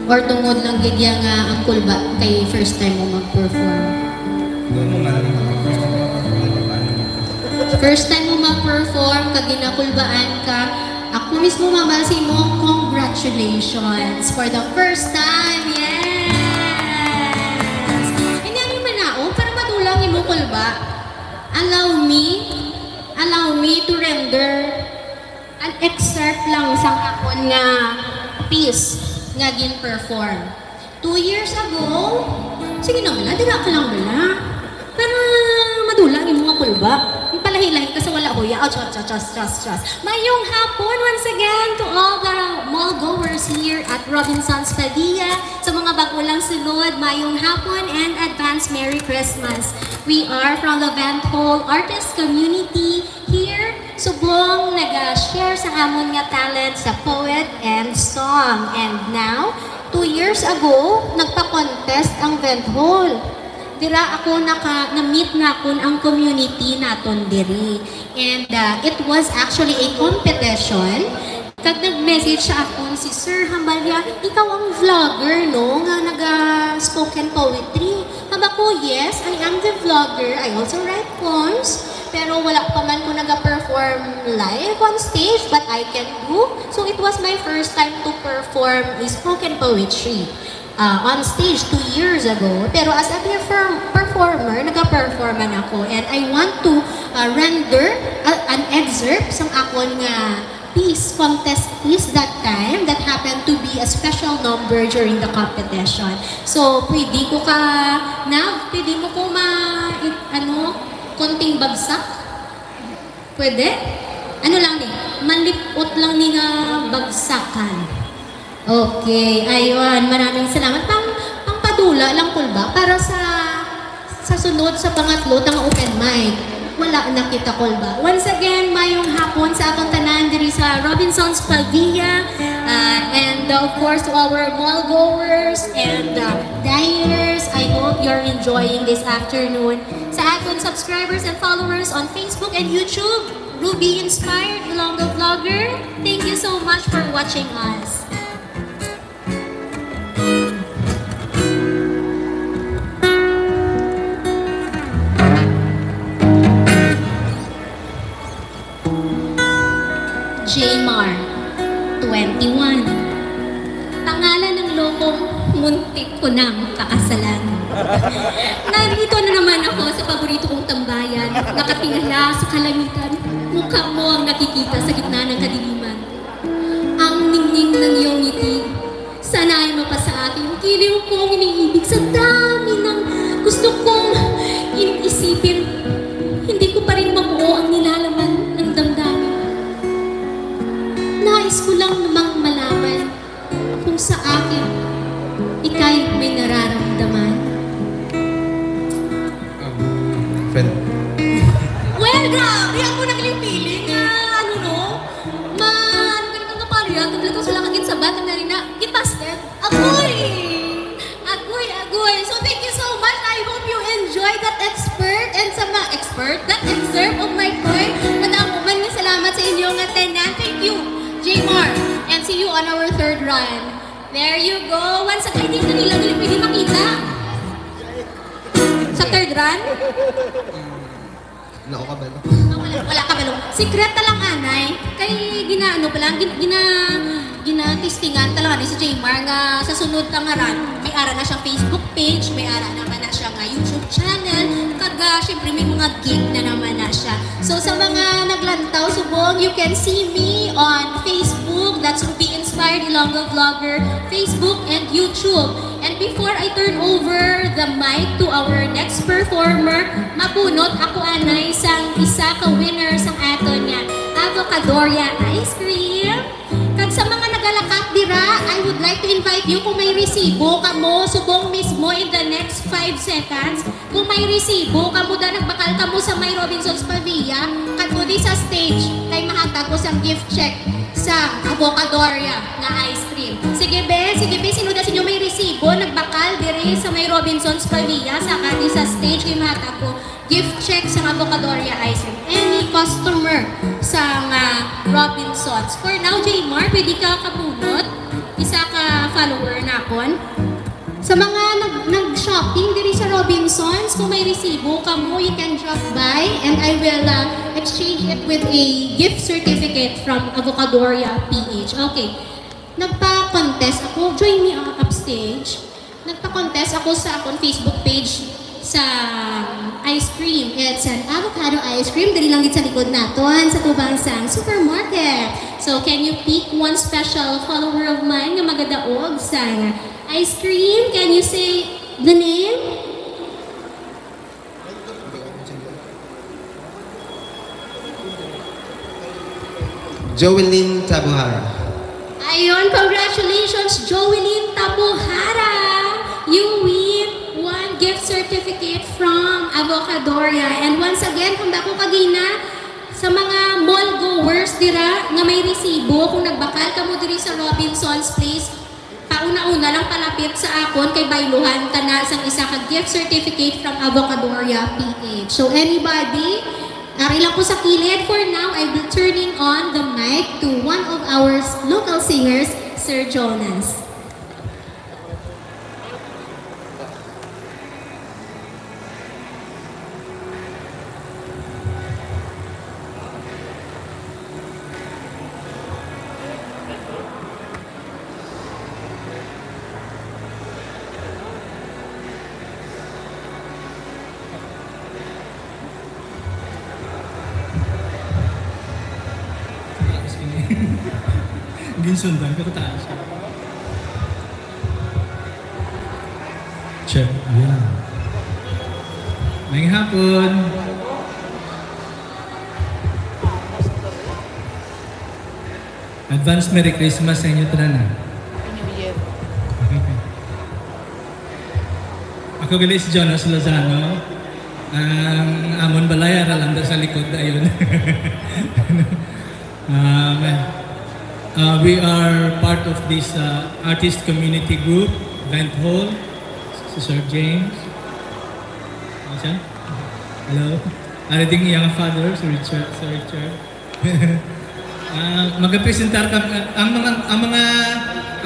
Or tungod lang gid ya nga ang kulba kay first time mo mag-perform? Doon mo nga lang, first time ko mag-perform, paano mo? First time mo mag-perform, kag ginakulbaan ka, ako mismo mabasa mo, congratulations for the first time. Yes! Hindi, ano yung manaog? Para madula ang imo kulba. Allow me, allow me to render an excerpt lang sa akon nga piece nga gin-perform. Two years ago, sige na bala, dira ka lang bala. Para madula ang imong kulba. Palahi-lahi ka sa wala huya. Oh, chas, chas, chas, chas, chas. Mayong hapon once again to all the mall goers here at Robinson's Padilla. Sa mga bago lang sulod, mayong hapon and advance Merry Christmas. We are from the Vent Hall Artist Community here. Subong naga-share sa amon nga talent sa poet and song. And now, two years ago, nagpakon- test ang Vent Hall. Dira ako naka, na-meet nakon ang community naton diri. And, uh, it was actually a competition. Kag nag-message sa akon si Sir Hambalya, "Ikaw ang vlogger, no, nga naga-spoken poetry?" Haba ko, "Yes, I am the vlogger. I also write poems." Pero wala pa man ko naga-perform live on stage, but I can do. So it was my first time to perform a spoken poetry, uh, on stage two years ago. Pero as a perform-, performer, naga-perform man ako. And I want to, uh, render a, an excerpt sang akon nga piece, contest piece that time, that happened to be a special number during the competition. So, pwede ko ka, Nav, pwede mo ko ma-, i-, ano, konting bagsak? Pwede? Ano lang ni? Malipot lang ni nga bagsakan. Okay, ayun. Maraming salamat. Pang, pangpadula lang, Kulba, para sa, sa sunod, sa pangatlo, tang open mic. Wala na kita, Kulba. Once again, mayong hapon sa atong tanan diri sa Robinsons Pavia. Uh, and, uh, of course, to our mall goers and, uh, diners, I hope you're enjoying this afternoon. Sa aton subscribers and followers on Facebook and YouTube, Ruby Inspired Ilonggo Vlogger, thank you so much for watching us. Jmar, twenty-one. Pangalan ng lokong muntik ko nang pakasalan. Narito na naman ako sa paborito kong tambayan. Nakatingala sa kalangitan. Mukha mo ang nakikita sa gitna ng kadiliman. Ang ningning ng iyong ngiti. Sana ay mapasa akin. Giliw kong iniibig sa dami ng gusto kong in-, isipin. Hindi ko pa rin mabuo ang nilalaman ng damdamin. Nais ko lang namang malaman kung sa akin ika'y may nararamdaman. Um, friend. Well, grabe! Ako nagling feeling nga, ano no? Ma, ano ka nang kapalya? Kung talagang sila kagin sa bat, ang narina, gipasted. Agoy! Agoy, agoy! So, thank you so much. I hope you enjoy that expert and sa mga expert, that excerpt of my poem. Madamo man nga salamat sa inyo nga tanan. Thank you, Jmar. And see you on our third run. There you go. Once again, hindi nila nila pwede makita. Sa third run? Wala ko kabalo. Ah, wala, wala ka balo. Secret ta lang, anay. Kay ginaano pa lang, gin-, gina-, gina-testingan ta lang, anay, si Jmar nga sa sunod ta nga run, may ara na siyang Facebook page, may ara naman na siya nga YouTube channel, kag, ah, syempre may mga gig na naman na siya. So sa mga naglantaw subong, you can see me on Facebook, that's Ruby Inspired Ilonggo Vlogger, Facebook and YouTube. And before I turn over the mic to our next performer, mabunot ako anay sang isa ka winner sang aton nga Avocadoria ice cream. Kag sa mga nagalakat dira, I would like to invite you kung may resibo kamo subong mismo in the next five seconds. Kung may resibo kamo da nagbakal kamo sa may Robinsons Pavia, kadto di sa stage kay mahatag ko sang gift check sa Avocadoria nga ice cream. Sige be, sige be, sino da sa inyo may resibo nagbakal diri sa may Robinsons Pavia, saka di sa stage kay mahatag ko gift check sa Avocadoria ice cream. Any customer sa nga Robinsons. For now, Jmar, pwede ka kabunot. Isa ka follower nakon. Sa mga nag-, nag-shopping diri sa Robinsons, kung may resibo kamo, you can drop by and I will, uh, exchange it with a gift certificate from Avocadoria P H. Okay. Nagpa-contest ako. Join me, uh, upstage. Nagpa-contest ako sa akong Facebook page sa ice cream. It's an avocado ice cream. Diri lang gid sa likod naton, sa tubang sang supermarket. So, can you pick one special follower of mine nga magadaog sang ice cream? Can you say the name? Joelyn Tabuhara. Ayun, congratulations, Joelyn Tabuhara! You win one gift certificate from Avocadoria. And once again, kung dako kagina, sa mga mall goers dira nga may resibo, kung nagbakal kamo diri sa Robinsons Place, Nauna lang palapit sa akon kay bayluhan ta na sang isa ka gift certificate from Avocadoria P H. So anybody, ari lang ko sa kilid. For now, I will turning on the mic to one of our s- local singers, Sir Jonas. Ginsundan ko taas. Check. Yeah. Maayong hapon. Advance Merry Christmas sa inyo tanan, ah. Happy New Year. Ako gali si Jonas Lozano. Ang amon balay ara lang sa likod dayon. Um, uh, we are part of this, uh, artist community group, Vent Hall, si Sir James. Ano siya? Hello. Ari ding iyang father, si Richard, Sir Richard. Ah, magapresentar ka, ang mga, ang mga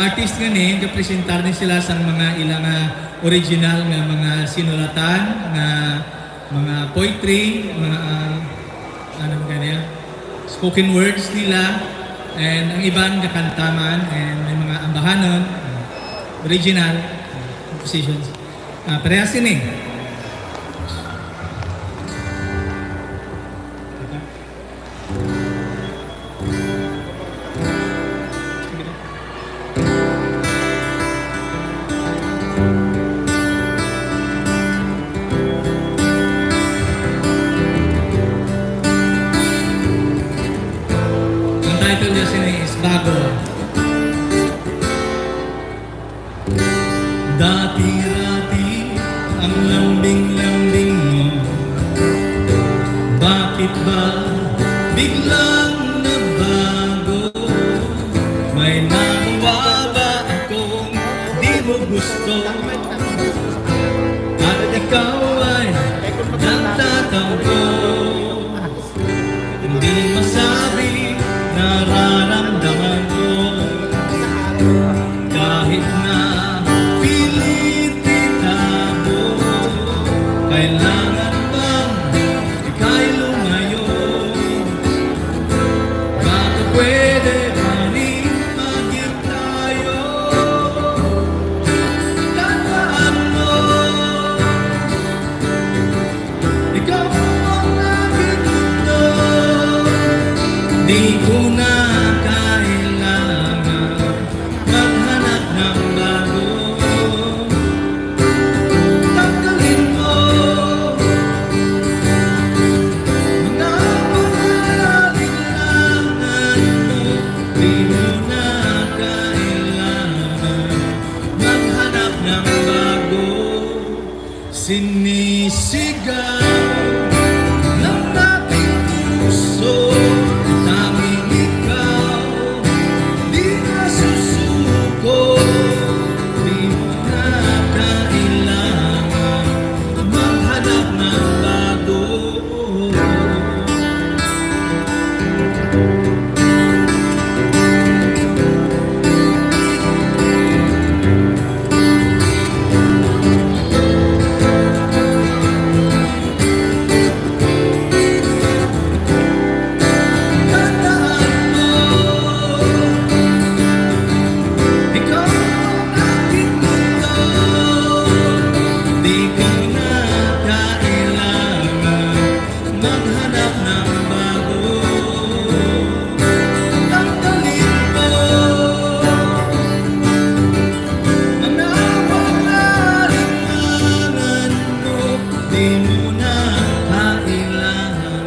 artist nga ni, gapresentar ni sila sang mga ilang, ah, original nga mga sinulatan, nga mga poetry, mga, ah, ano man kaya, spoken words nila, and ang iban gakanta man, and may mga ambahanon, ah, original, ah, compositions. Ah, parehas ini. Ang title niya sini is Bago. Dati-rati ang lambing-lambing mo. Bakit ba biglang nabago? May nakuha ba akong di mo gusto? At ikaw ay nagtatampo. Hindi masabi nararamdaman ko. Kahit na pilit itago, kailangan bang ika'y lumayo? Baka pwede pa rin maging tayo. Tandaan mo, ikaw ang aking mundo. Di ko na kailangan maghanap ng bago. Tanggalin mo mga pangangailangan mo. Di mo na kailangan maghanap ng bago. Sinisigaw ng aking puso, tanging ikaw, di na susuko. Di mo na kailangan maghanap ng bago. Tandaan mo, ikaw ang aking mundo. Di ka na kailangan maghanap ng bago. Tanggalin mo ang mga alimangan mo. Di mo na kailangan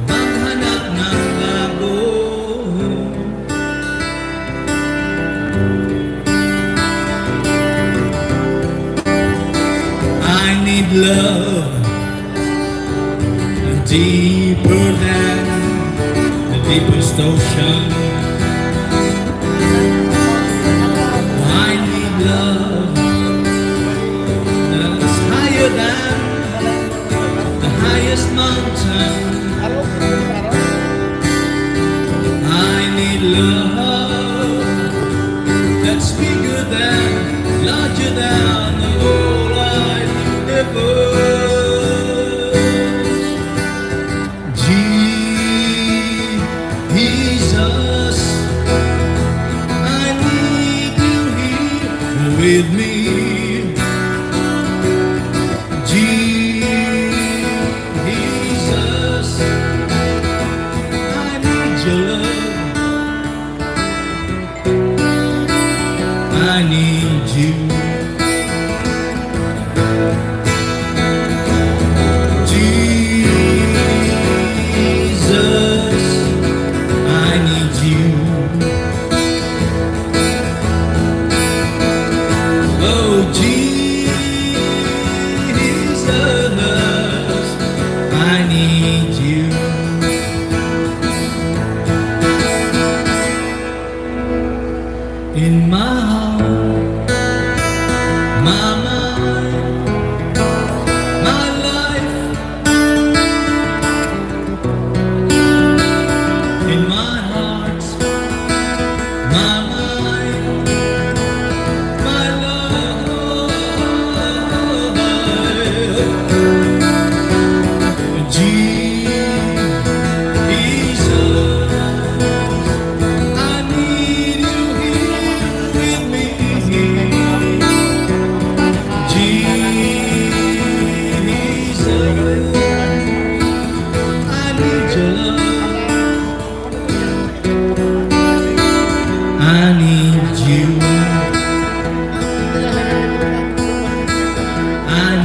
maghanap ng bago. I need love deeper than the deepest ocean. I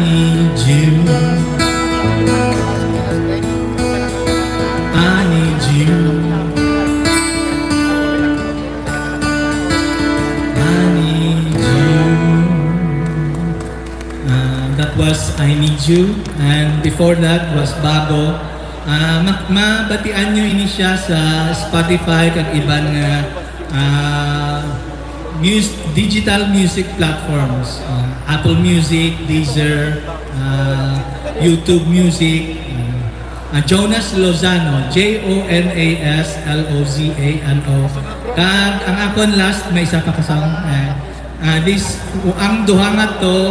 need you. I need you. I need you. Ah, that was I Need You. And before that was Bago. Ah, ma- mabatian nyo ini siya sa Spotify kag iban nga ah, mus- digital music platforms. Ah, Apple Music, Deezer, ah, YouTube Music. Ah, ah, Jonas Lozano, J O N A S L O Z A N O. Kag ang akon last, may isa pa ka song. Eh, ah, this, ang duha nga to,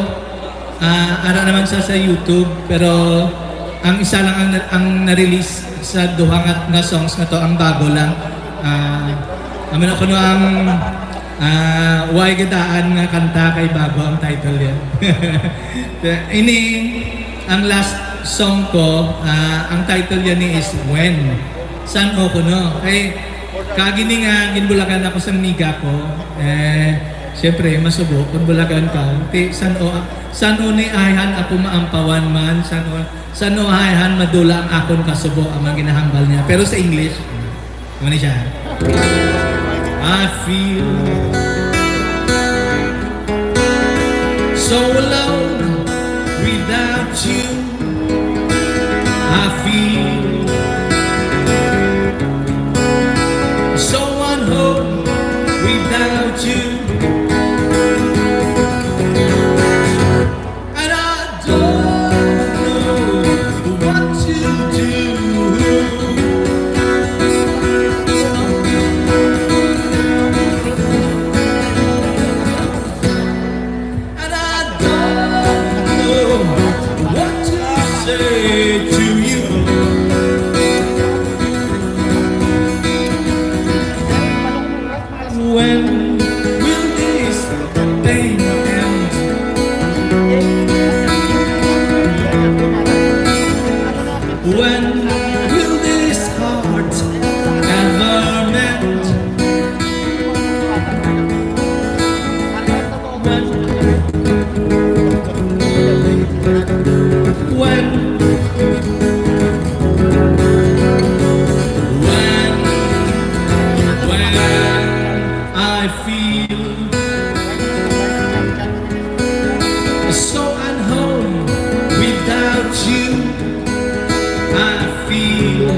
ah, ara naman sa, sa YouTube, pero ang isa lang ang, ang na-release sa duha nga, nga songs nga to, ang bago lang. Ah, amo na kuno ang, ah, Way Gadaan nga kanta kay Bago ang title yan. Ini, ang last song ko, ah, ang title yan ni is When. San-o kuno. Kay, kagini nga, ginbulagan ako sa miga ko, eh, siyempre, masubo, kung bulagan ka, ti, san-o, san-o ni ayhan ako maampawan man, san-o, san-o ayhan madula ang akon kasubo, ang mga ginahambal niya. Pero sa English, ano siya? I feel so alone without you. I feel so unhome without you. And I don't know what to do. And I don't know what to say to you. When will this pain end? When will this heart ever mend? When, when, when, when I feel so unhome without you. I feel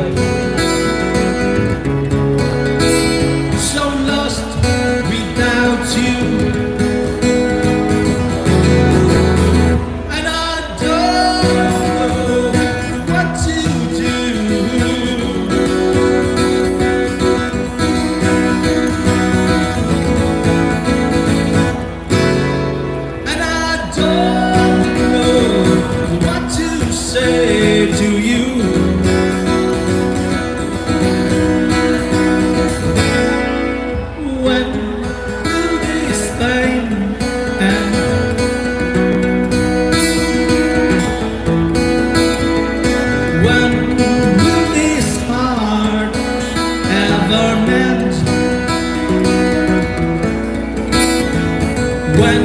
so lost without you. And I don't know what to do. And I don't know what to say to you. When will this pain end? When will this heart ever mend? When,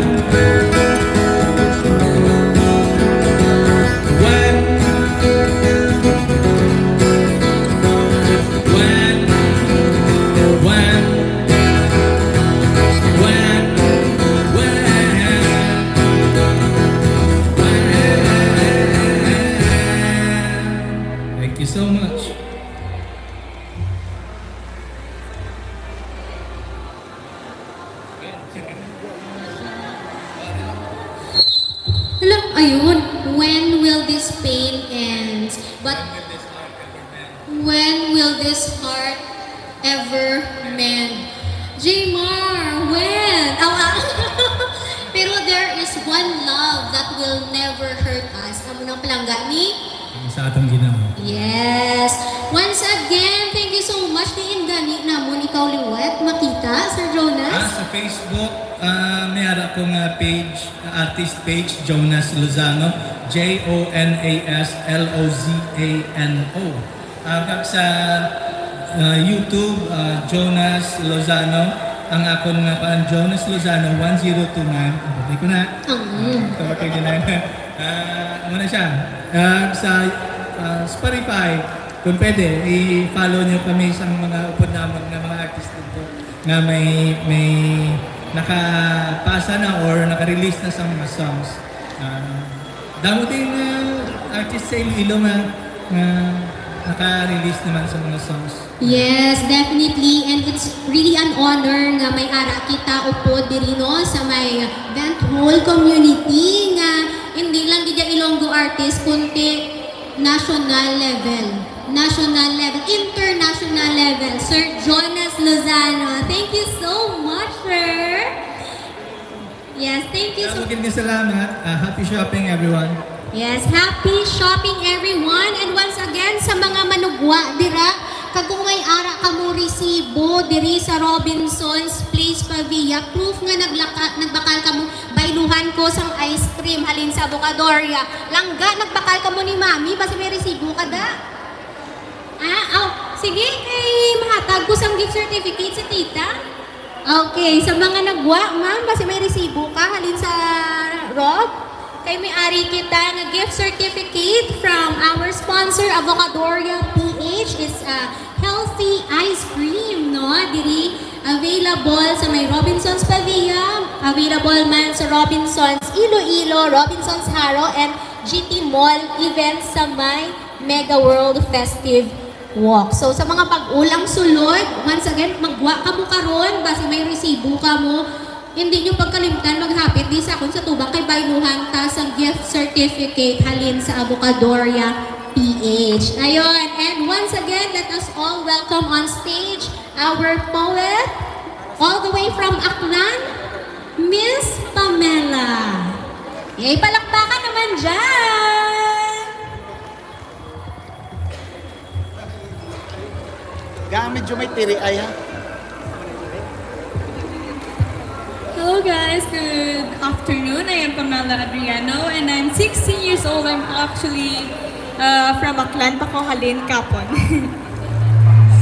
when, when, when, when, when, when. Thank you so much. Hala, ayun. When will this pain end? But when will this heart ever mend? Jmar, when? Aw, ah. Pero there is one love that will never hurt us. Amo nang palangga ni Ang sa atong Ginoo. Yes. Once again, thank you so much. Diin gani namon ikaw liwat makita, Sir Ah, Jonas? sa Facebook, ah, may ara ko nga page, ah, artist page, Jonas Lozano, J O N A S L O Z A N O. Ah, kag sa ah, YouTube, ah, Jonas Lozano, ang akon nga pan Jonas Lozano one zero two nine. Abot ko na. Ang Ito ba kayo ginana? Ah, ano na siya? Ah, sa ah, Spotify, kung pwede, i-follow niyo kami sa mga upod namon nga mga artist dito nga may may nakapasa na or naka-release na sa mga songs. Ah, damo din ah, artist sa Iloilo nga, nga naka-release naman sa mga songs. Yes, definitely. And it's really an honor nga may ara kita upod diri, no, sa may Vent Hall community nga hindi lang gid Ilonggo artist, kundi national level. National level, international level. Sir Jonas Lozano, thank you so much, sir. Yes, thank you so Damo gid nga salamat. Ah, happy shopping, everyone. Yes, happy shopping, everyone. And once again, sa mga manugwa dira, kag kung may ara kamo resibo diri sa Robinson's Place Pavia, proof nga naglaka, nagbakal kamo, bayluhan ko sang ice cream halin sa Avocadoria. Langga, nagbakal kamo ni Mami, basi may resibo ka da. Ah, oh, sige, kay mahatag ko sang gift certificate sa tita. Okay, sa mga nagwa, ma'am, basi may resibo ka halin sa Rob? Kay may ari kita nga gift certificate from our sponsor, Avocadoria P H. It's a healthy ice cream, no? Diri available sa may Robinsons Pavia, available man sa Robinsons Iloilo, Robinsons Jaro, and G T Mall events sa may Mega World Festive Walk. So, sa mga pag-ulang sulod, once again, magwa kamo karon, basi may resibo kamo. Hindi nyo pagkalimtan, maghapit di sa akon sa tubang kay bayluhan ta sang gift certificate halin sa Avocadoria P H. Ayun, and once again, let us all welcome on stage our poet, all the way from Aklan, Miss Pamela. Yay, palakpakan naman dyan! Ga, medyo may tiri ay, ha? Hello guys, good afternoon. I am Pamela Adriano and I'm sixteen years old. I'm actually uh, from Aklan, Paco, Halin, Capon.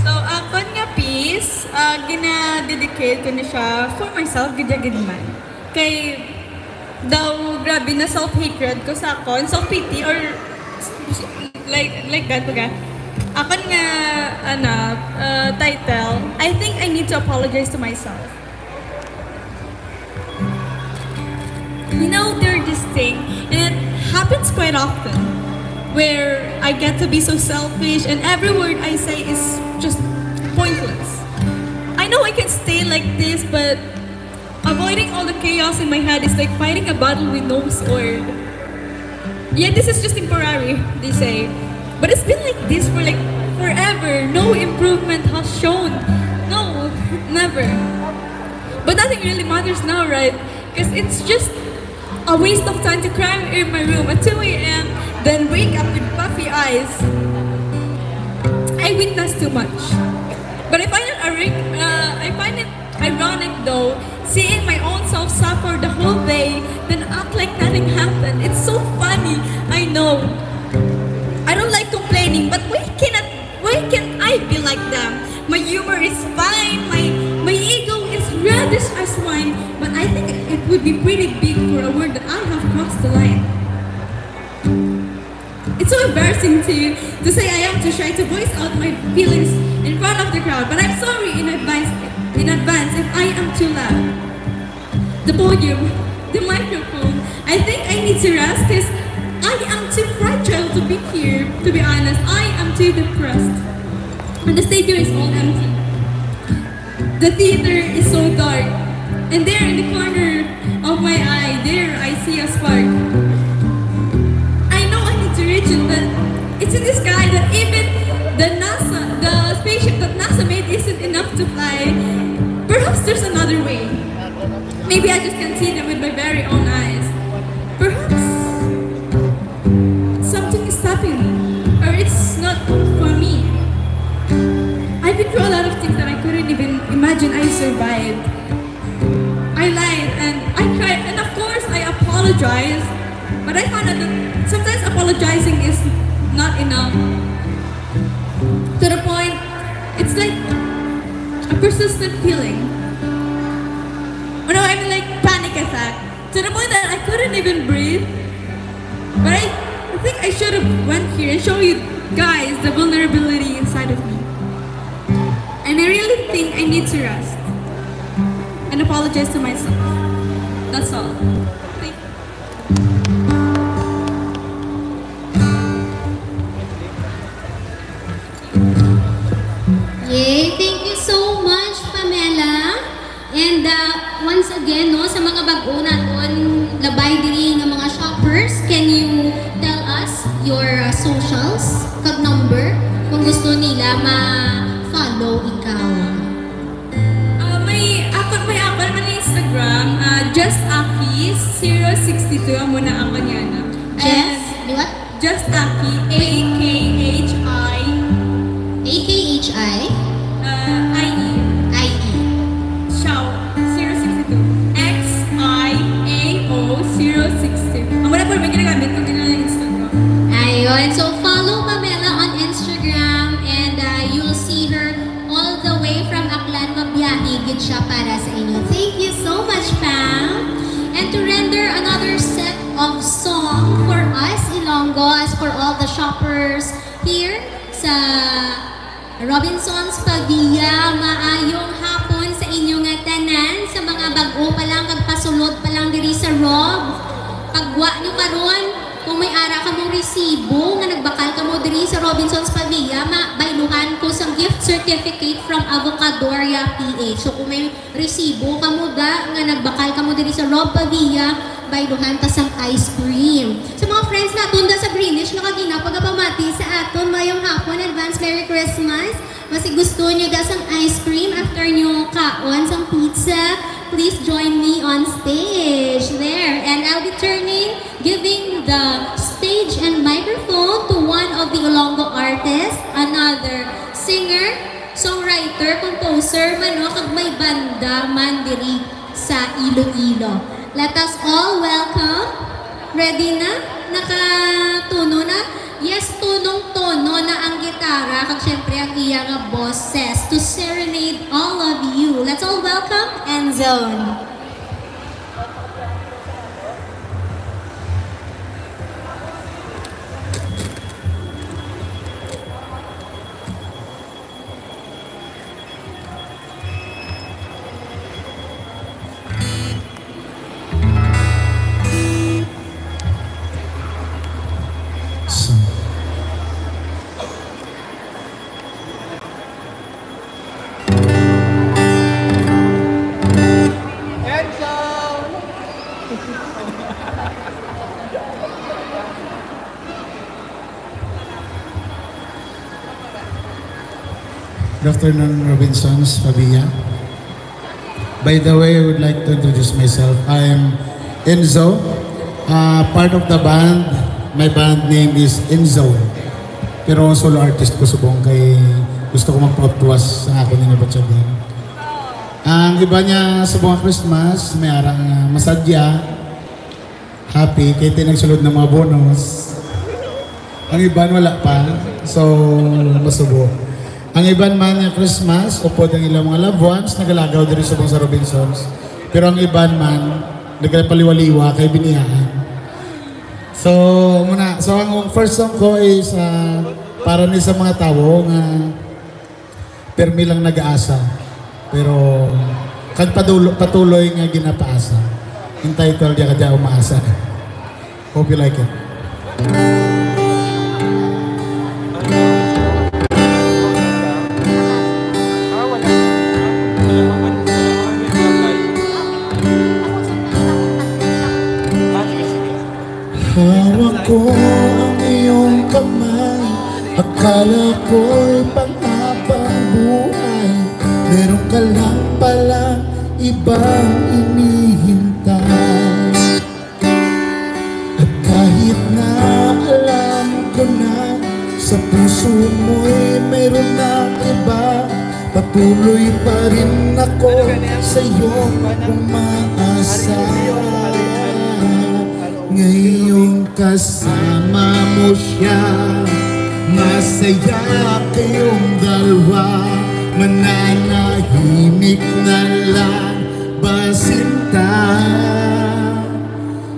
So, akon nga piece, uh, gina-dedicate ko ni siya for myself, gid gid man. Kay daw grabe na self-hatred ko sa akon, self-pity or like like that baga. Akon nga ana uh, title, I think I need to apologize to myself. You know, there's this thing, and it happens quite often, where I get to be so selfish, and every word I say is just pointless. I know I can stay like this, but avoiding all the chaos in my head is like fighting a battle with no sword. Yeah, this is just temporary, they say. But it's been like this for like forever. No improvement has shown. No, never. But nothing really matters now, right? Because it's just a waste of time to cry in my room at two a m, then wake up with puffy eyes. I witness too much. But I find it ironic, uh, I find it ironic though, seeing my own self suffer the whole day, then act like nothing happened. It's so funny, I know. I don't like complaining, but why cannot why can't I be like them? My humor is fine, my my ego is reddish as wine, but I think it would be pretty big for a word that I have crossed the line. It's so embarrassing to to say I am too shy to voice out my feelings in front of the crowd, but I'm sorry in advance in advance if I am too loud. The podium, the microphone. I think I need to rest because I am too fragile to be here. To be honest, I am too depressed. And the stadium is all empty. The theater is so dark. And there in the corner of my eye, there I see a spark. I know I need to reach it, but it's in the sky that even the NASA, the spaceship that NASA made isn't enough to fly. Perhaps there's another way. Maybe I just can't see them with my very own eyes. Perhaps something is stopping me, or it's not for me. I've been through a lot of things that I couldn't even imagine I survived. I lied and I cried, and of course I apologized. But I found out that sometimes apologizing is not enough. To the point, it's like a persistent feeling. You know, I mean, like panic attack. To the point that I couldn't even breathe. But I, I think I should have went here and show you guys the vulnerability inside of me. And I really think I need to rest and apologize to myself. That's all. Thank you. Yay! Thank you so much, Pamela. And uh, once again, no, sa mga bag-o naton labay diri nga mga shoppers, can you tell us your uh, socials kag number kung gusto nila ma-follow ikaw? Ah, may akon may akon man Instagram, ah, Just Aki zero six two amo na ang kanyana. Jess, di ba? Just Aki, A K H I A K H I uh, I E. I E. Xiao zero six two. X I A O zero six two. Ang wala po may ginagamit kung ginagamit Instagram. Ayun. So, follow Pamela on Instagram and uh, you'll see her all the way from Aklan. Mabiyahe gid siya para sa inyo. Thank you so much, Pam. And to render another set of song for us, Ilonggo, as for all the shoppers here sa Robinsons Pavia. Maayong hapon sa inyo nga tanan, sa mga bag-o pa lang kag pasulod pa lang diri sa Rob. Pagwa nyo karon, kung may ara kamo resibo nga nagbakal kamo diri sa Robinsons Pavia, mabayluhan ko sang gift certificate from Avocadoria P H. So kung may resibo kamo da nga nagbakal kamo diri sa Rob Pavia, bayluhan ta sang ice cream. Sa mga friends naton da sa Greenwich nga kagina pagapamati sa aton, mayong hapon, advance Merry Christmas. Basi gusto nyo da sang ice cream after nyo kaon sang pizza, please join me on stage. There. And I'll be turning, giving the stage and microphone to one of the Ilonggo artists, another singer, songwriter, composer man, no, kag may banda man diri sa Iloilo. Let us all welcome. Ready na? Nakatuno na? Yes, tunong tono na ang gitara, kag syempre ang iya nga boses to serenade all of you. Let's all welcome Endzone. Good afternoon, Robinsons Pavia. By the way, I would like to introduce myself. I am Enzo, uh, part of the band. My band name is Enzo. Pero solo artist ko subong kay gusto ko magpautwas sa akon nga batyagan. Ang iba niya subong nga Christmas, may ara nga masadya, happy kay ti nagsulod ng mga bonus. Ang iban wala pa. So, masubo. Ang iban man nga Christmas, upod ang ilang mga loved ones, nagalagaw diri subong sa Robinsons. Pero ang iban man, nagapaliwa-liwa kay biniyahan. So, muna. So, ang first song ko is ah, para ni sa mga tawo nga permi lang nag-aasa, pero kag padulo, patuloy nga ginapaasa. Entitled ya kadya umaasa. Hope you like it. Hawak ko ang iyong kamay, akala ko'y panghabang buhay, meron ka lang palang ibang inihintay. At kahit na alam ko na sa puso mo'y mayroon ng iba, patuloy pa rin ako sa iyong umaasa. Ngayong kasama mo siya, masaya kayong dalawa. Mananahimik na lang ba sinta?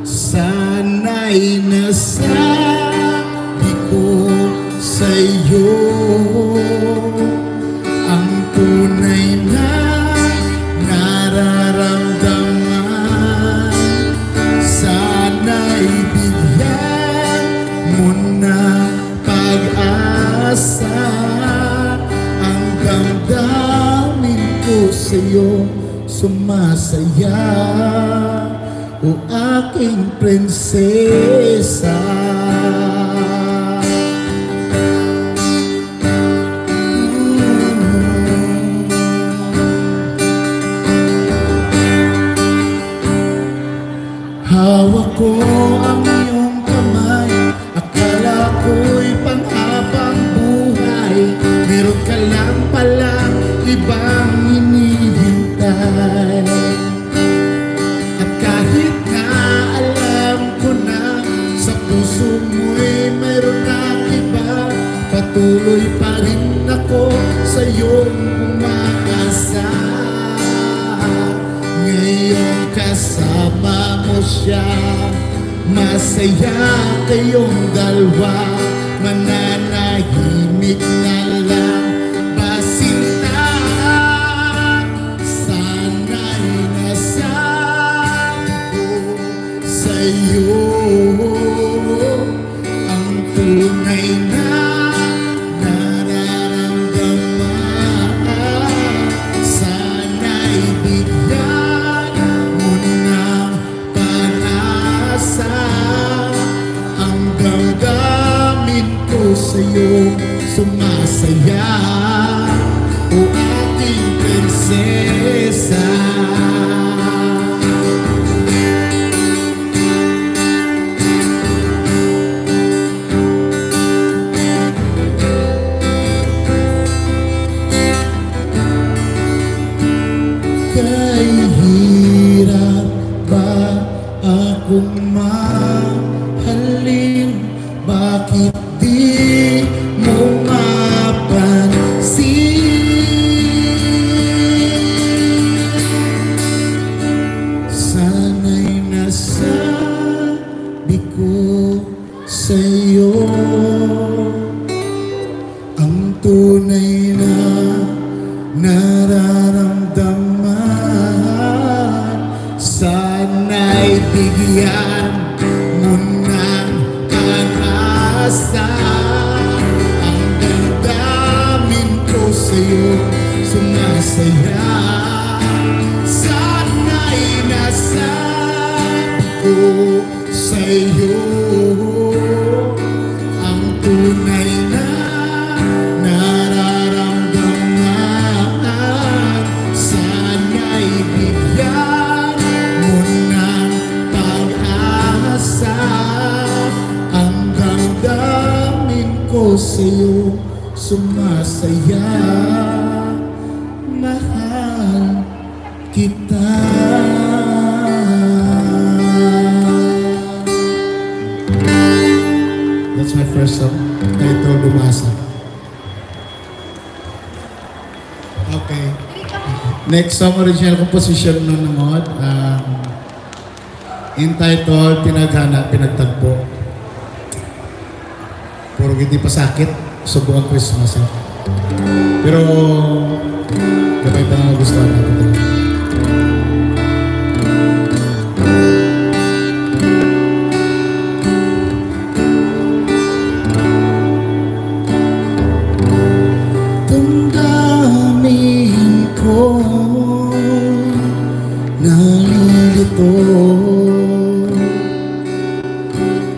Sana'y Ay nasabi ko sa iyo ang tunay na nararamdaman. Sana'y bigyan mo ng pag-asa ang damdamin ko sa iyo. Sumasaya, o aking prinsesa. Hawak ko ang iyong kamay, akala ko'y panghabang buhay, meron ka lang palang ibang hinihintay. At kahit na alam ko na sa puso mo'y mayroon ng iba, patuloy pa rin ako sa iyong umaasa. Ngayong kasama mo siya, masaya kayong dalawa, mananahimik na lang. Basin na sana'y nasabi ko sa iyo ang tunay na nararamdaman. Sana'y bigyan mo ng pag-asa ang damdamin ko sa'yo. Sumasaya, o aking prinsesa. Kay hirap ba akong mahalin? Bakit di mo mapansin? Sana'y nasabi ko sa'yo ang tunay na nararamdaman. Sana'y bigyan mo ng pag-asa ang damdamin ko sa'yo. Sumasaya, sana'y nasabi ko sa'yo ang tunay na nararamdaman. Sana'y bigyan mo ng pag-asa ang damdamin ko sa'yo. Sumasaya, mahal kita. That's my first song, titled Umasa. Okay. Next song, original composition na naman, um, entitled Tinaghana, Pinagtagpo. Puro gid ni pasakit, subong ang Christmas, eh. Pero, gamay pa nga magustuhan natin ito. Damdamin ko nalilito.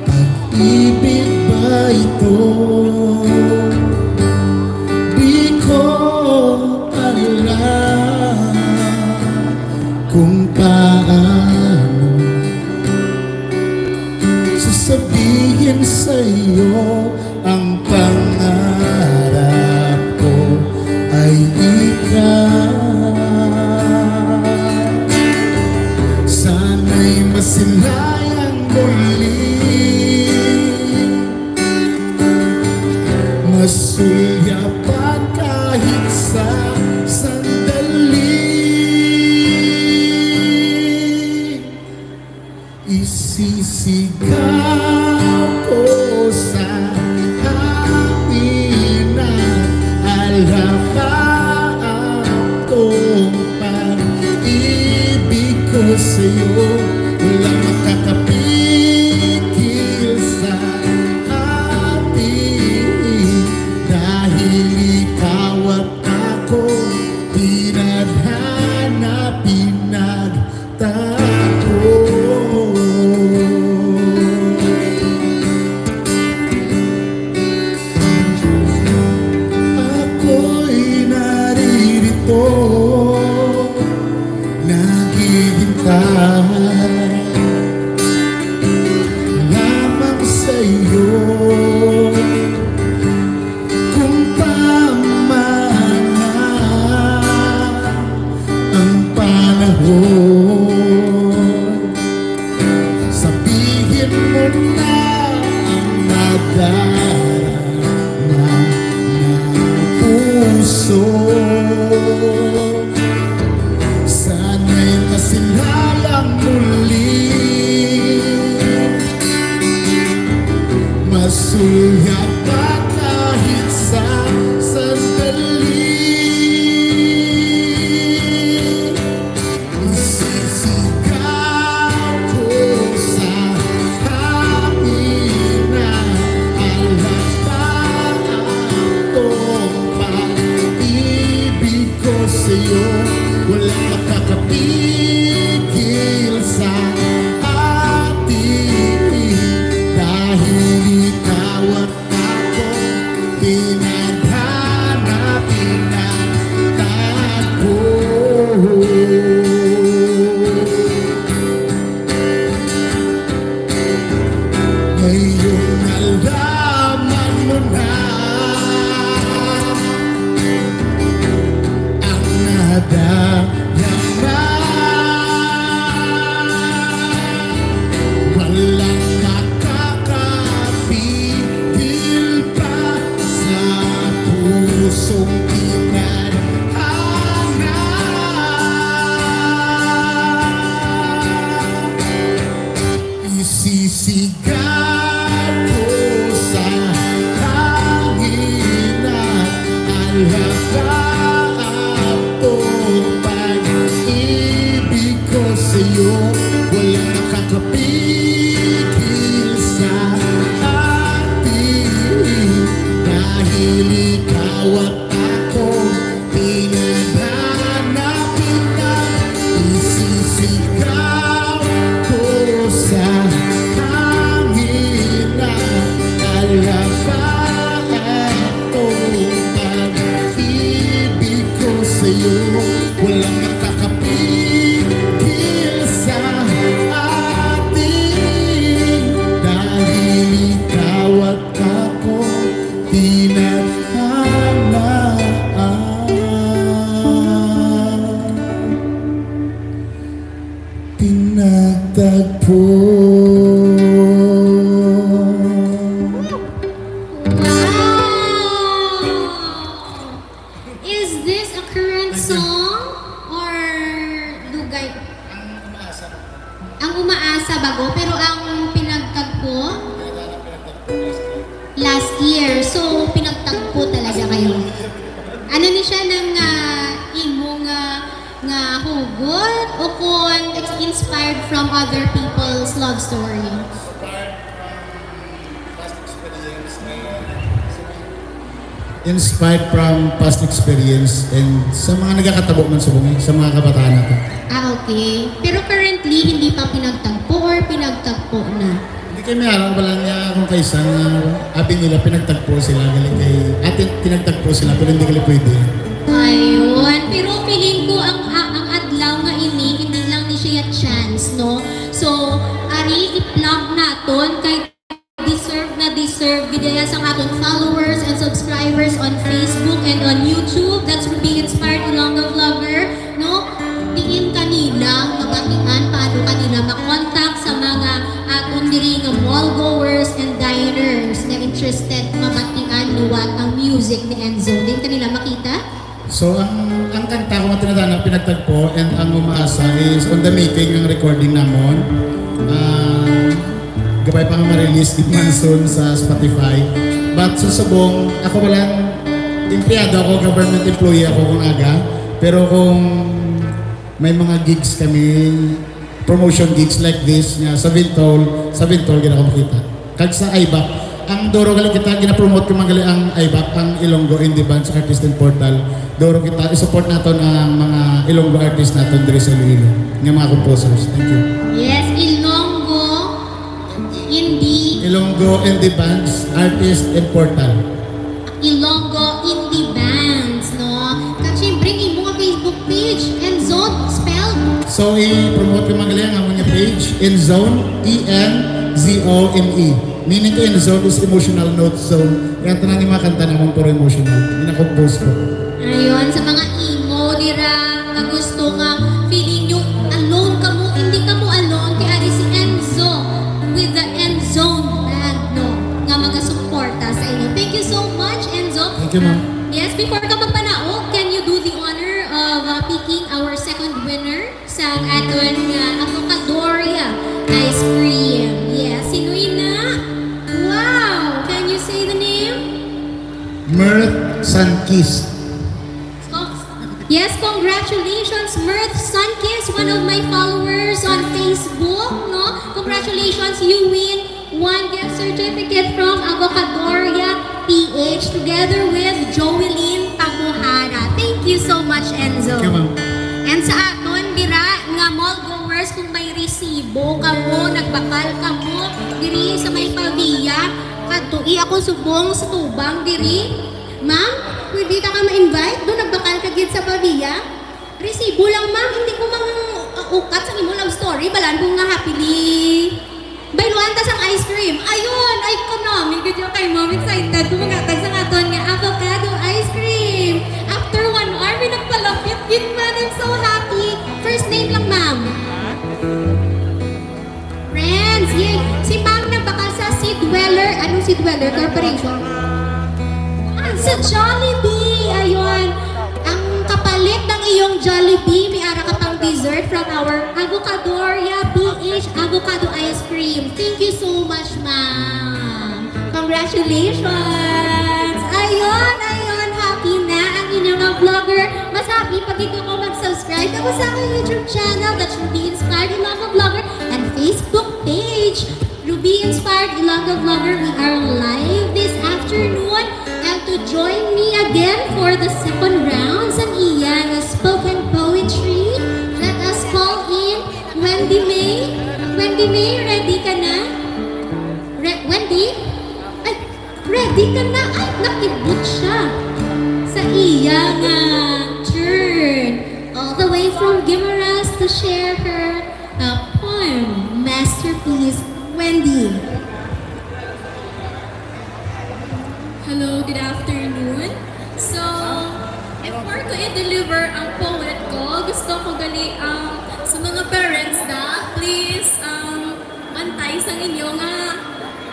Pag-ibig ba ito? Di ko alam kung paano sasabihin sa'yo ang pangarap ko ay ikaw. Sana'y masilayan muli, masulyapan kahit sa sandali. Isisigaw Darama nga puso, sana'y masilalang muli. Masuya pa kahit sa sandali. Isisigaw ko sa hangin na alam pa ang pag-ibig ko sa'yo. Walang makakapigil sa atin, dahil ikaw ang ako, tinadhana, pinatagpo. Ngayong nalaman mo na ang nadarama, walang makakapigil pa sa pusong tinadhana. Isisigaw ko sa hangin na alaba ang pag-ibig ko sa'yo. Walang makakapigil sa atin, dahil ikaw at ako, pinaghanap kita. Isisigaw ko sa hangin na alaba ang pag-ibig ko sa'yo. Walang makakapigil sa atin, dahil ikaw at ako, tinadhana, pinatagpo. Wow! Is this a current song or lugay? Ang umaasa bago. Ang umaasa bago, pero ang pinagtagpo? Last year. So, pinagtagpo talaga kayo. Ano ni siya nang, ah, imo nga, nga hugot o kon it's inspired from other people's love story? Inspired from past experience and sa mga nagakatabo man subong, eh, sa mga kabataan nato. Ah, okay. Pero currently, hindi pa pinagtagpo or pinagtagpo na? Hindi kay may alam, wala niya kung kaisa nga abi nila pinagtagpo sila, galing kay atin pinagtagpo sila, pero hindi gali pwede. Ayun. Pero feeling ko ang, a-, ang adlaw nga ini, hindi lang ni siya chance, no? So, ari, i-plug naton kay deserve na deserve gid ya sang aton followers and subscribers on Facebook and on YouTube. That's Ruby Inspired Ilonggo Vlogger, no? Diin kanila mabatian paano kanila makontak sa mga aton diri nga mall goers and diners nga interested mabatian liwat ang music ni Enzo. Diin kanila makita? So, ang, ang kanta ko nga tinadhana, Pinagtagpo, and ang Umaasa is on the making ang recording namon. Ah, gabay pa nga ma-release di man soon sa Spotify. But sa subong, ako wala, empleyado ako, government employee ako kung aga. Pero kung may mga gigs kami, promotion gigs like this, nga sa Vintol, sa Vintol gid ako makita. Kag sa IBAC, ang duro gali kita, gina-promote ko man gali ang IBAC, ang Ilonggo Indie Bands Artist and Portal. Duro kita, i-support naton ang mga Ilonggo artist naton diri sa Iloilo, nga mga composers. Thank you. Yes, Ilonggo Indie. Ilonggo Indie Bands Artist and Portal. Ilonggo Indie Bands, no? Kag syempre, imo nga Facebook page, Endzone, spelled? So, i-promote ko man gali ang amon nga page, Endzone, E N Z O N E. Meaning ko, Endzone is emotional note zone. Kaya tanan nga mga kanta namon puro emotional. Gina-compose ko. Ayun, sa mga emo dira nga gusto nga feeling nyo alone kamo, hindi kamo alone, kay ari si Enzo with the Endzone Band, no? Nga mga Thank you so much, Enzo. Thank you, ma'am. Yes, before ka magpanaog, can you do the honor of uh, picking our second winner sa aton nga Avocadoria ice cream? Yes, sino na? Wow! Can you say the name? Mirth Sankis. Con- Yes, congratulations, Mirth Sankis, one of my followers on Facebook, no? Congratulations, you win one gift certificate from Avocadoria P H together with Joeline Tamuhara. Thank you so much, Enzo. Thank you, ma'am. And sa aton dira nga mall goers, kung may resibo kamo, nagbakal kamo diri sa may Pavia, kadtoi ako subong sa tubang diri. Ma'am, pwede ta ka ma-invite? Do nagbakal ka gid sa Pavia? Resibo lang, ma'am. Hindi ko mang uh, ukat sa imo love story. Balaan ko nga happily bayluan ta sang ice cream. Ayun, ay, kanami gid yung kay ma'am. Excited ko maghatag sa aton nga avocado ice cream. After one hour, may nagpalapit gid man. I'm so happy. First name lang, ma'am. Friends, yay! Si Ma'am nagbakal sa Seed Dweller. Anong Seed Dweller? Corporation? Ah, sa Jollibee! Ayun. Ang kapalit ng iyong Jollibee, may ara ka pang dessert from our Avocadoria P H Avocado Ice Cream. Thank you so much, ma'am. Congratulations! Ayun, ayun, happy na ang inyong mga vlogger. Mas happy pag ikaw ko mag-subscribe ako sa aking YouTube channel, that's Ruby Inspired Ilonggo Vlogger, and Facebook page, Ruby Inspired Ilonggo Vlogger. We are live this afternoon, and to join me again for the second round, sang iya nga spoken poetry, let us call in Wendy May. Wendy May, ready ka na? Re- Wendy? Ay, ready ka na? Ay, nakibot siya sa iya nga turn. All the way from Guimaras to share her uh, poem, masterpiece, Wendy. Hello, good afternoon. So, before ko i-deliver ang poet ko, gusto ko gali ang sa mga parents na, please, um, bantay sang inyo nga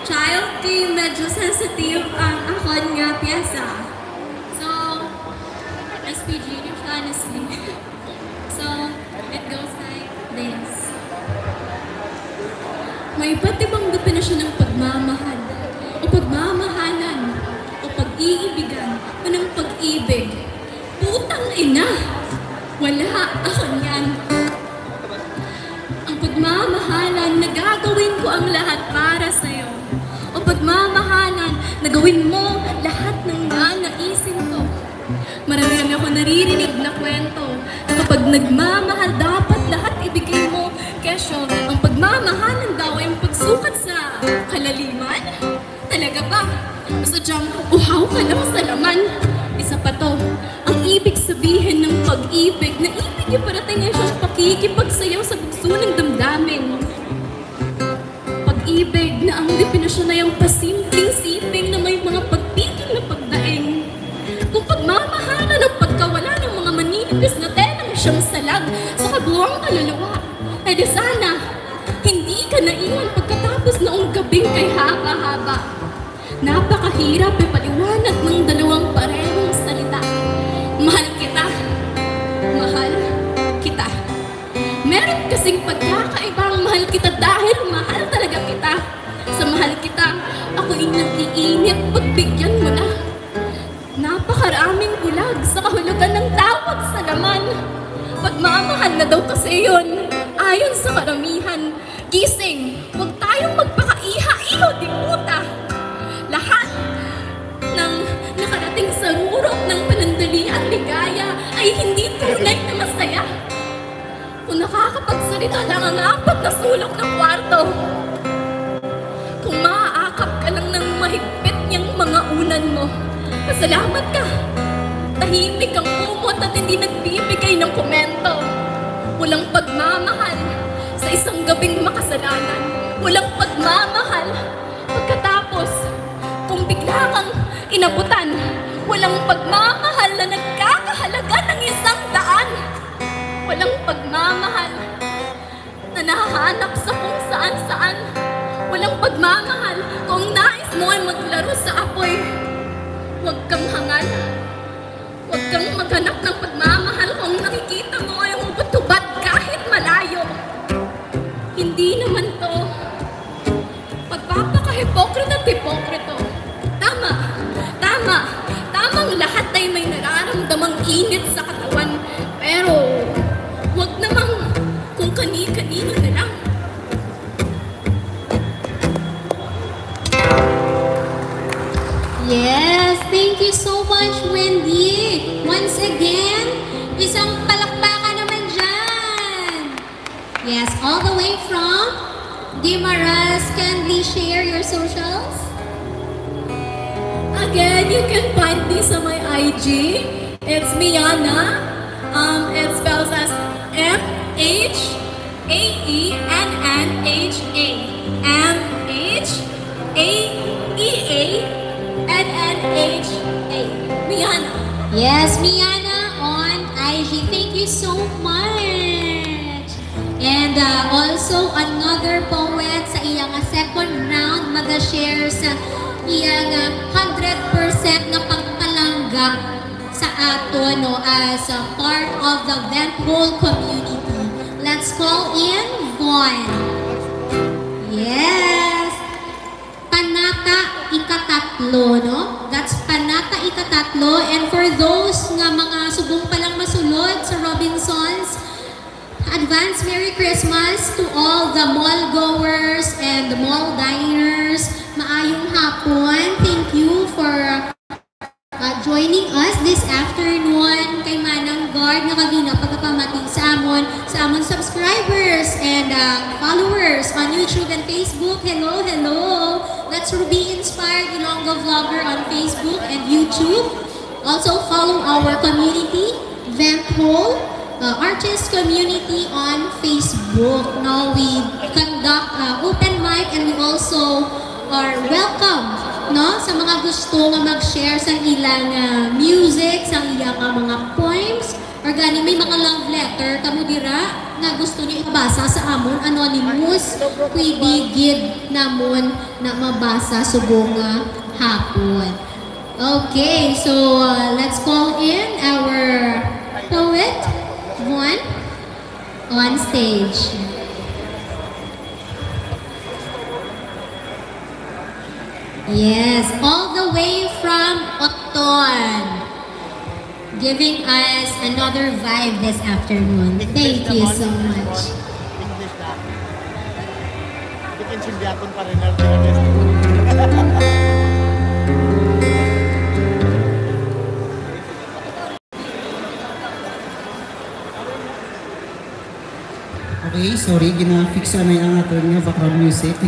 child kay medyo sensitive ang akon nga pyesa. So, S P G, honestly. So, it goes like this. May iba't ibang definisyon ng pagmamahal, o pagmamahalan, o pag-iibigan, o ng pag-ibig. Putang ina! Wala ako niyan. Ang pagmamahalan na gagawin ko ang lahat para sa'yo. O pagmamahalan na gawin mo lahat ng nanaisin ko. Marami-rami ako naririnig na kwento na kapag nagmamahal, dapat lahat ibigay mo. Kesyo, ang pagmamahalan daw ay ang pagsukat sa kalaliman. Talaga ba? Sadyang uhaw ka lang sa laman. Isa pa to, ang ibig sabihin ng pag-ibig na ibig iparating ay siyang pakikipagsayaw sa bugso ng damdamin. Pag-ibig na ang definisyon ay ang pasimpleng siping na may mga pagpigil na pagdaing. Kung pagmamahalan ang pagkawala ng mga manipis na telang siyang salag sa kabuang kaluluwa, edi sana hindi ka naiwan pagkatapos noong gabing kay haba-haba. Napakahirap ipaliwanag ng dalawang parehong salita. Mahal kita. Mahal kita. Meron kasing pagkakaibang mahal kita dahil mahal talaga kita. Sa mahal kita, ako'y nag-iinit pagbigyan mo na. Napakaraming bulag sa kahulugan ng tawag sa laman. Pagmamahal na daw kasi yun, ayon sa karamihan. Gising, huwag tayong magpakaiha-iho, di puta. Lahat ng nakarating sa rurok ng panandaliang ligaya ay hindi tunay na masaya. Kung nakakapagsalita lang ang apat na sulok ng kwarto, kung maaakap ka lang ng mahigpit niyang mga unan mo, pasalamat ka. Tahimik ang kumot at hindi nagbibigay ng komento. Walang pagmamahal sa isang gabing makasalanan. Walang pagmamahal pagkatapos kung bigla kang inabutan. Walang pagmamahal na nagkakahalaga ng isang daan. Walang pagmamahal na nahahanap sa kung saan-saan. Walang pagmamahal kung nais mo ay maglaro sa apoy. Huwag kang hangal. Huwag kang maghanap ng pagmamahal kung nakikita mo ay hubad-hubad kahit malayo. Hindi naman to pagpapakahipokrita at hipokrito. Tama, tama, tamang lahat ay may nararamdamang init sa katawan. Pero, wag namang kung kani-kanino na lang. Yes, thank you so much, Wendy. Once again, isang palakpakan naman dyan. Yes, all the way from Guimaras. Kindly share your socials. Again, you can find me sa my I G. It's Miana. Um, it spells as M H A E N N H A. M H A E A N N H A. Miana. Yes, Miana on I G. Thank you so much. And, uh, also another poet sa iya nga second round maga-share sa iya nga hundred percent nga pagpalangga sa aton, no, as a part of the Venthole community. Let's call in Von. Yes. Panata ikatatlo, no? That's Panata ikatatlo. And for those nga mga subong pa lang masulod sa Robinsons, advance Merry Christmas to all the mall goers and the mall diners. Maayong hapon. Thank you for, uh, joining us this afternoon. Kay Manang Guard nga kagina pagapamati sa amon, sa amon subscribers and, uh, followers on YouTube and Facebook. Hello, hello. That's Ruby Inspired Ilonggo Vlogger on Facebook and YouTube. Also, follow our community, Venthole, uh, Artist Community on Facebook. No, we conduct, uh, open mic and we also are welcome, no, sa mga gusto nga mag-share sang ilang, uh, music, sang ilang, uh, mga poems, or gani may mga love letter kamo dira nga gusto niyo ipabasa sa amon, anonymous, pwede gid namon na mabasa subong nga hapon. Okay, so, uh, let's call in our poet, Juan, on stage. Yes, all the way from Oton, giving us another vibe this afternoon. Thank you so much. English na. Hindi ko intindihan kung pare na. Okay, sorry, gina-fix na ang aton nga background music.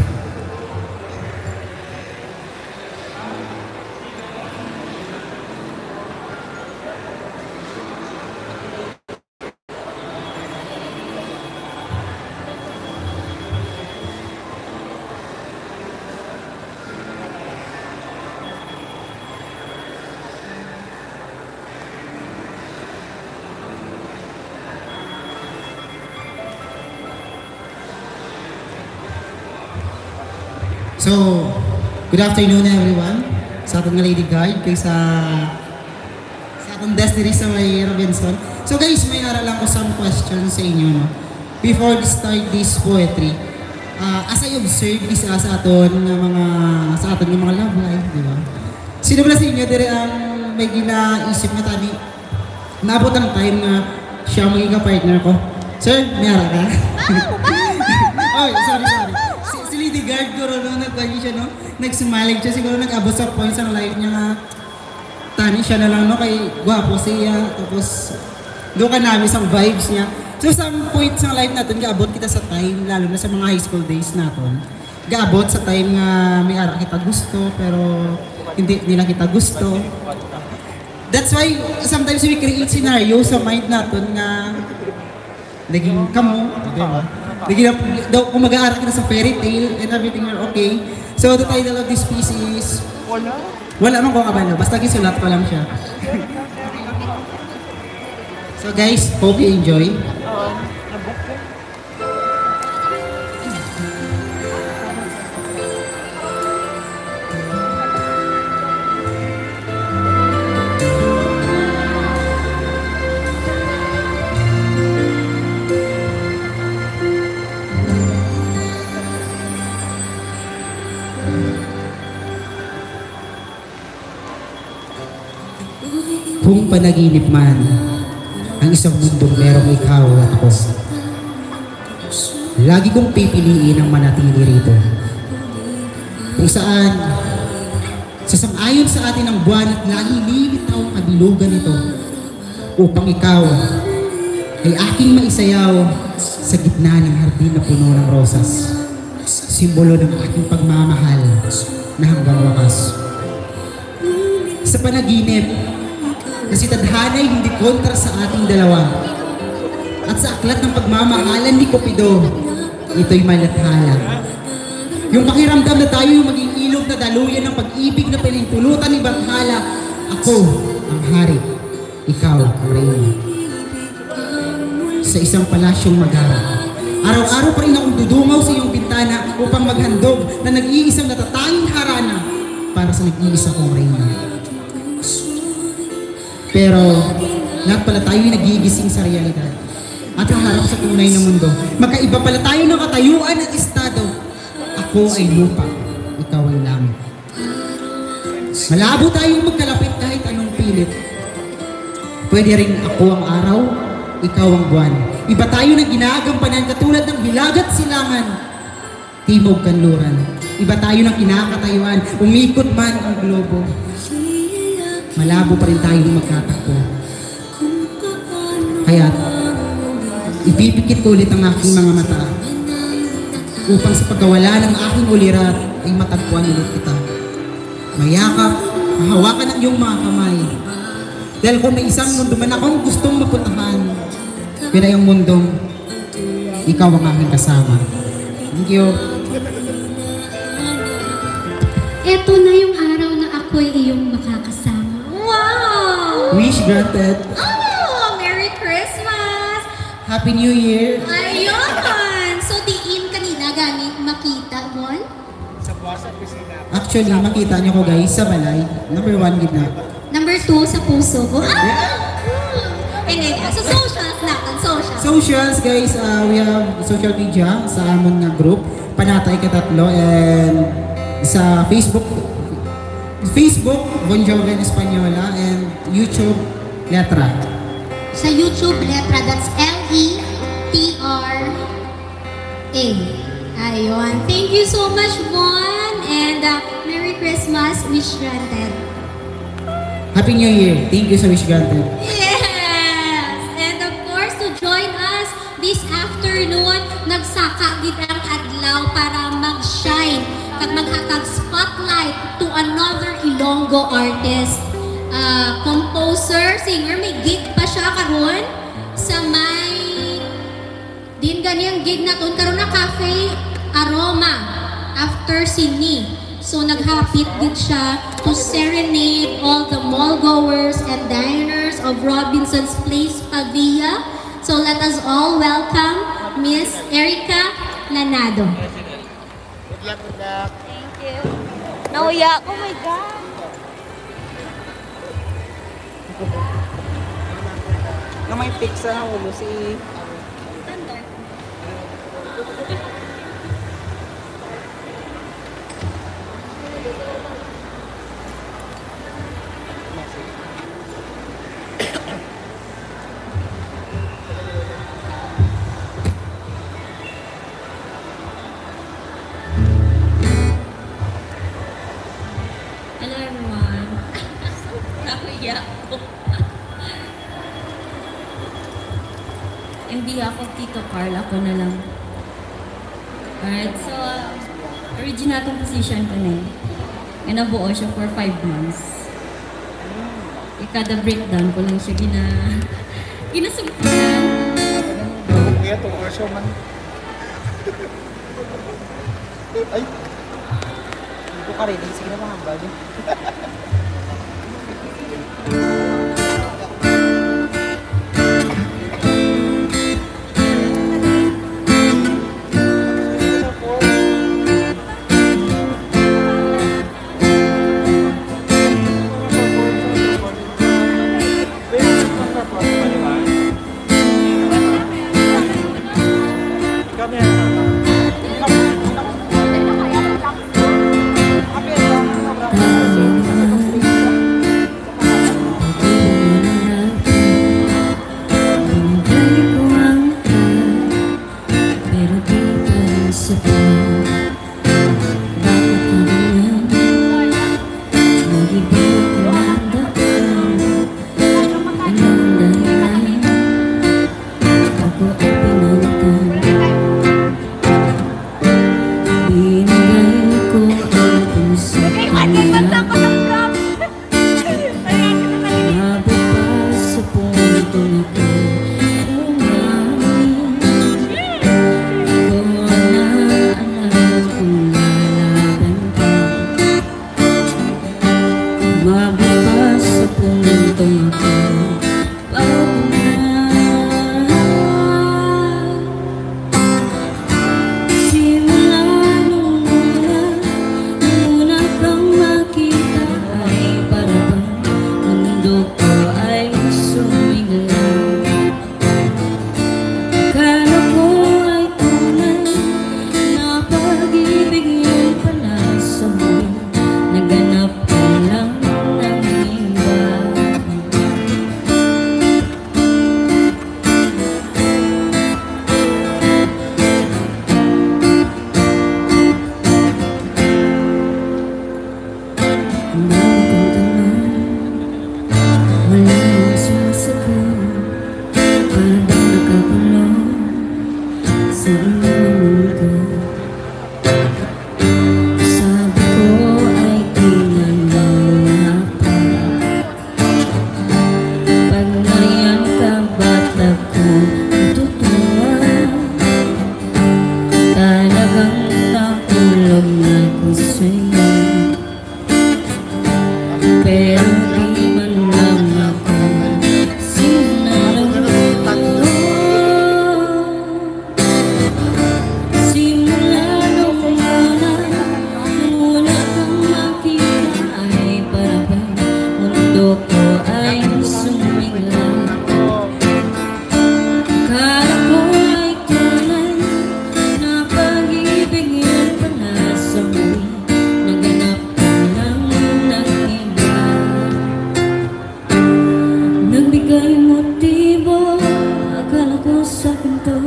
So, good afternoon, everyone. Sa aton nga Lady Guard, kay sa, sa aton Destiny sa may Robinson. So, guys, may ara lang ko some questions sa inyo, no? Before we start this poetry, ah, as I observe, isa sa aton nga mga, sa aton nga mga love life, di ba? Sino ba sa inyo diri ang may ginaisip nga tani? Naabot ang time nga siya maging ka-partner ko. Sir, may ara ka? Oy, sorry, sorry. Si, si Lady Guard, guro, no, nagkuhan siya, no? Nag-smile siya. Siguro nag-abot sa point sa life niya nga tani siya na lang, no? Kay gwapo siya. Tapos, do ka namin sa vibes niya. So, sa point sa life natin, gaabot kita sa time, lalo na sa mga high school days natin. Gaabot sa time nga may ara kita gusto, pero hindi nila kita gusto. That's why sometimes we create scenario sa mind natin nga naging kamo, di ba? Naging, daw, kung mag-aaral kita sa fairy tale and everything, you're okay. So the title of this piece is, wala man ko kabalo, basta gisulat ko lang siya. So guys, hope you enjoy. Kung panaginip man ang isang mundong merong ikaw at ako, lagi kong pipiliin ang manatili rito, kung saan sasang-ayon sa atin ang buwan at laging lilitaw ang kabilugan nito, upang ikaw ay aking maisayaw sa gitna ng hardin na puno ng rosas, simbolo ng aking pagmamahal na hanggang wakas. Sa panaginip na si tadhana'y hindi kontra sa ating dalawa, at sa aklat ng pagmamahalan ni Cupido, ito'y malathala. Yung pakiramdam na tayo yung maging ilog na daluyan ng pag-ibig na pinahintulutan ni Bathala. Ako ang hari, ikaw ang reyna. Sa isang palasyong magara, araw-araw pa rin akong dudungaw sa iyong bintana upang maghandog na nag-iisang natatanging harana para sa nag-iisa kong reyna. Pero lahat pala tayo'y nagigising sa realidad at haharap sa tunay na mundo. Magkaiba pala tayo ng katayuan at estado. Ako ay lupa, ikaw ay langit. Malabo tayong magkalapit kahit anong pilit. Pwede rin ako ang araw, ikaw ang buwan. Iba tayo ng ginagampanan katulad ng hilagat silangan, timog kanluran. Iba tayo ng kinakatayuan, umikot man ang globo. Malabo pa rin tayong magkatagpo. Kaya, ipipikit ko ulit ang aking mga mata upang sa pagkawala ng aking ulira ay matagpuan ulit kita. Mayakap, mahawakan ang iyong mga kamay. Dahil kung may isang mundo man akong gustong mapuntahan, yun ay ang mundong ikaw ang aking kasama. Thank you. Eto na yung araw na ako'y iyong makakasama. Wow! Wish granted. Oh, Merry Christmas! Happy New Year! Ayun! So, diin ka nila gani makita, Mon? Actually, makita niyo ko, guys, sa balay. Number one gid na. Number two sa puso ko. Ah! Hindi, sa socials natin, socials. Socials, guys, uh, we have social media sa amon nga group, Panatay Katatlo, and sa Facebook, Facebook, Bon Joven Española, and YouTube, Letra. Sa YouTube, Letra, that's L E T R A. Ayun. Thank you so much, Bon. And, uh, Merry Christmas, wish granted. Happy New Year. Thank you sa wish granted. Yes! And of course, to join us this afternoon, nagsaka gid ang adlaw para mag-shine kag maghatag spotlight to another Ilonggo artist, uh, composer, singer. May gig pa siya karon sa may Din gani ang gig naton karon na Cafe Aroma after sini. So, naghapit gid siya to serenade all the mall goers and diners of Robinson's Place, Pavia. So, let us all welcome Miss Erica Nanado. Good luck, good luck. Thank you. Nauya ko, my God. Nga may pizza ang ulo si Hello, everyone. Nakuya ko. In behalf of Tito Carl, ako na lang. Alright, so, uh, original composition ko na eh. Nga nabuo siya for five months. Eh, kada breakdown ko lang siya gina-, ginasugpunan. Kaya itong show man. Ay! Hindi ko ka-ready. Sige na, mga hambal. Mabukas sa punto ako. Pabunga. Simula nung una, nung una kang makita ay para bang mundo ko ay sumigla. Akala ko ay tunay na pag-ibig, yun pala sa huli naganap ka lang ng iba. Ang dami kong tanong, wala nang sumasagot. Para bang nakakulong sa inyong mundo? Sabi ko ay kinalaw pa. Pag nariyan ka, ba't ako natutuwa? Talagang nakulog na ako sa'yo. Pero di man lang ako sinalo. Simula nung una, nung una kang makita ay para bang mundo ko ay sumigla. Akala ko ay tunay na pag-ibig, yun pala sa huli naganap ka lang ng iba. Nagbigay motibo, akala ko sa pinto.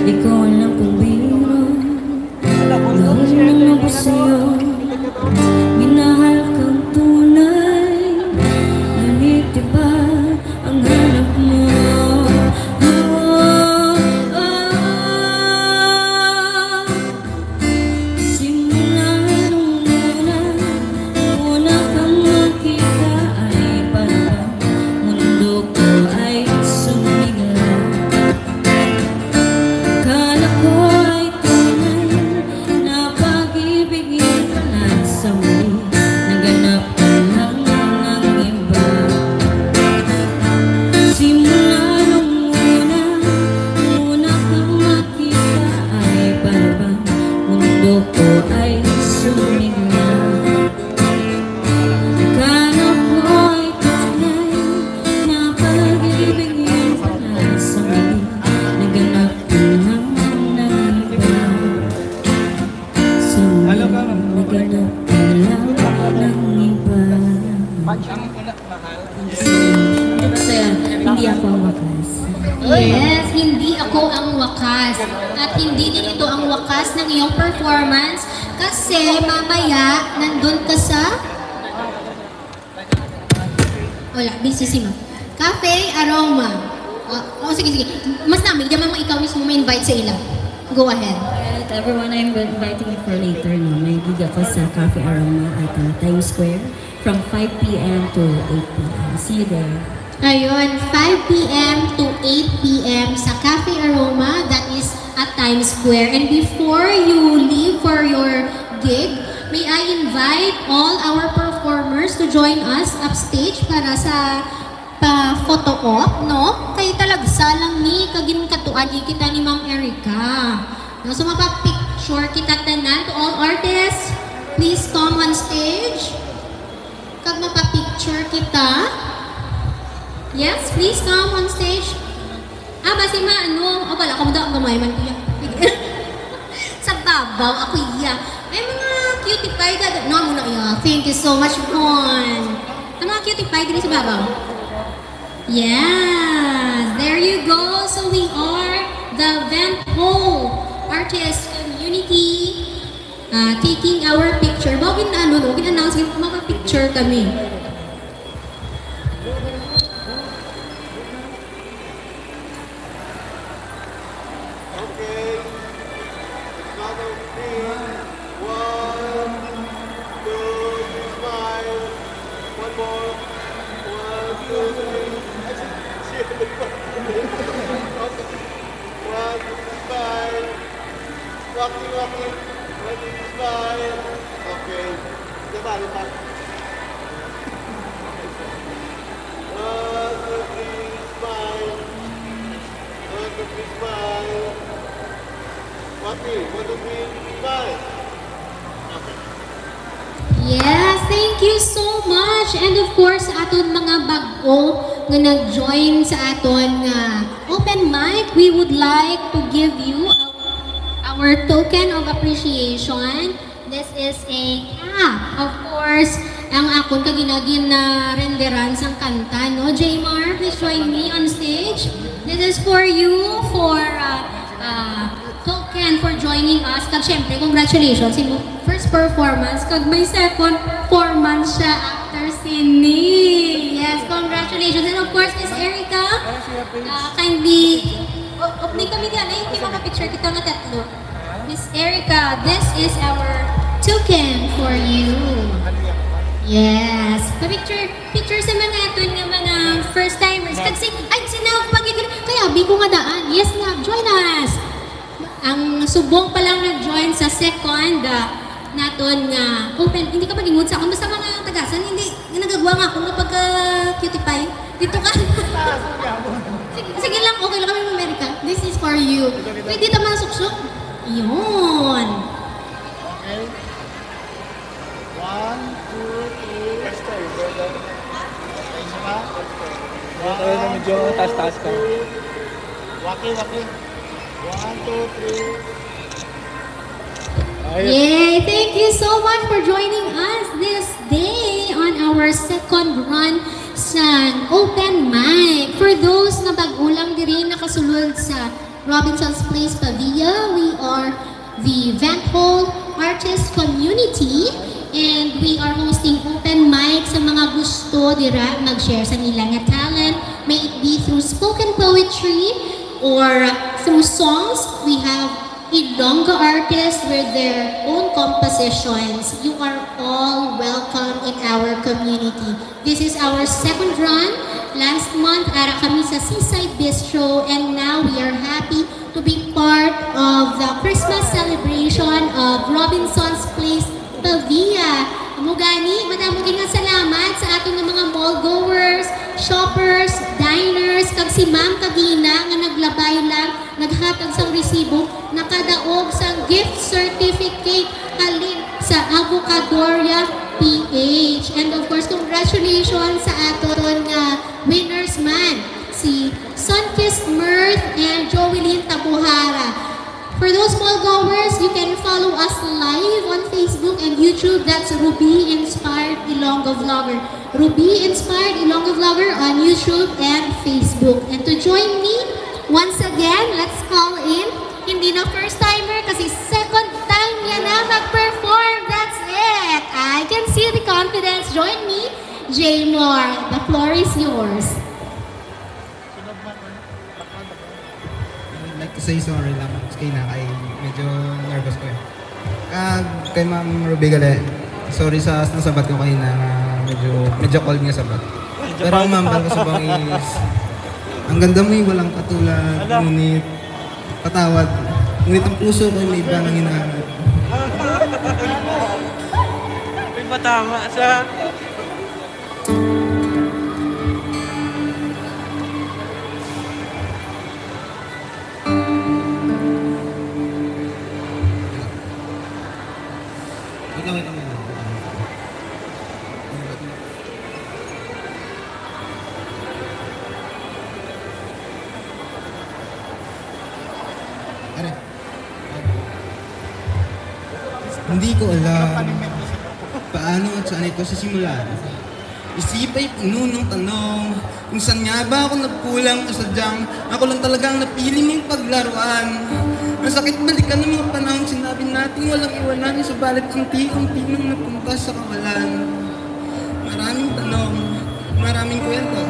Di ko alam kung biro. Nahulog na ba sa'yo? Minahal kang tunay. Ngunit iba ang hanap mo. Oh, oh, oh. Simula nung una, una kang makita ay para bang mundo ko ay sumigla. Akala ko ay tunay na pag-ibig, yun pala sa huli naganap ka lang ng iba. Simula nung una, una kang makita ay para bang mundo ko ay sumigla. Akala ko ay tunay na pag-ibig, yun pala sa huli naganap ka lang ng iba. Sa huli naganap ka lang ng iba. Sir, hindi ako ang wakas. Yes, hindi ako ang wakas. At hindi din ito ang wakas ng iyong performance kasi mamaya nandun ka sa... Wala, busy si ma'am. Cafe Aroma. Ah, oh, sige, sige. Mas nami, di man ikaw mismo ma-invite sa ila. Go ahead. Alright, everyone, I'm inviting you for later, no? May gig ako sa Cafe Aroma at, uh, Times Square from five p m to eight p m. See you there. Ayun, five p m to eight p m sa Cafe Aroma, that is at Times Square. And before you leave for your gig, may I invite all our performers to join us upstage para sa pa-photo op, no? Kay talagsa lang ni, kag ginkadtuan kita ni Ma'am Erica. No, so mapa-picture kita tanan. To all artists, please come on stage. Kag mapa-picture kita. Yes, please come on stage. Ah, basi ma-, ano, oh, wala ka mo daw, gamay man, kuya. Sa babaw, ako iya. Ay, mga cutie pie ka, no, muna iya. Thank you so much, Bon. Ang mga cutie pie diri sa babaw. Yes, there you go. So we are the Vent Ho Artist Community, uh, taking our picture. Bago gin-, ano, no, gin-announce, gin-, mapapicture kami. Okay. Another thing. One, two, three, smile. One more. One, two, three. Okay. One, two, three, smile. Walking, walking. One, two, three, smile. Okay. Diba, diba? Thank you so much. And of course, sa aton mga bag-o nga nag-join sa aton nga open mic, we would like to give you our, our token of appreciation. This is a cap. Of course, ang akon kaginagin na renderan sang kanta, no? Jmar, please join me on stage. This is for you, for uh, uh, token for joining us. Kag syempre, congratulations sa imong first performance. Kag may second performance siya after sini. Yes, congratulations. And of course, Miss Erica, uh, kindly, oh, oh, may kami diyan, eh, hindi makapicture kita nga tatlo. Miss Erica, this is our token for you. Yes. Pa-picture, picture sa mga aton nga mga first timers. Kag si, ay, si Nav, pag-, kaya, bi ko nga daan. Yes, Nav, join us. Ang subong pa lang nag-join sa second, ah, naton nga open. Hindi ka mag-ingon sa akon. Basta mga tagasan, hindi, nga nagagwa nga ako nga pagka-cutie pie. Dito ka. Sige, sige lang, okay lang kami, America. This is for you. Pwede ta masuksok? Yun. Okay. One, two, three. Isa pa. Ito na, medyo taas-taas ka. Waki, waki. One, two, three. Ayos. Yay! Thank you so much for joining us this day on our second run sa open mic. For those nga bag-o lang diri nakasulod sa Robinson's Place Pavia, we are the Vent Hall Artist Community, and we are hosting open mic sa mga gusto dira mag-share sa nila nga talent, may it be through spoken poetry or through songs. We have Ilonggo artists with their own compositions. You are all welcome in our community. This is our second run. Last month, ara kami sa Seaside Bistro, and now we are happy to be part of the Christmas celebration of Robinson's Place Pavia. Amo gani, madamo gid nga salamat sa aton nga mga mall goers, shoppers, diners, kag si Ma'am kagina nga naglabay lang, naghatag sang resibo, nakadaog sang gift certificate halin sa Avocadoria P H. And of course, congratulations sa aton nga winners man, si Sunkist Mirth and Jovelyn Tabuhara. For those mall goers, you can follow us live on Facebook and YouTube. That's Ruby Inspired Ilonggo Vlogger. Ruby Inspired Ilonggo Vlogger on YouTube and Facebook. And to join me, once again, let's call in. Hindi na first timer kasi second time niya na mag-perform. That's it. I can see the confidence. Join me, Jay Moore. The floor is yours. I'd like to say sorry lang kay na kay medyo nervous ko eh. Kag kay Ma'am Ruby gali, sorry sa nasabat ko kanina nga medyo, medyo cold nga sabat. Pero ang mambal ko subong is, ang ganda mo yung walang katulad, Ala. Ngunit patawad. Ngunit ang puso ko may iba nang hinahanap. May patama sa Wait lang, wait lang, wait lang. Are. Hindi ko alam paano at saan ito sisimulan. Isipay puno ng tanong kung saan nga ba ako nagkulang na sadyang ako lang talaga ang napili mong paglaruan. Ang sakit balikan ng mga panahon sinabi nating walang iwanan, subalit unti-unti nang napunta sa kawalan. Maraming tanong, maraming kwento.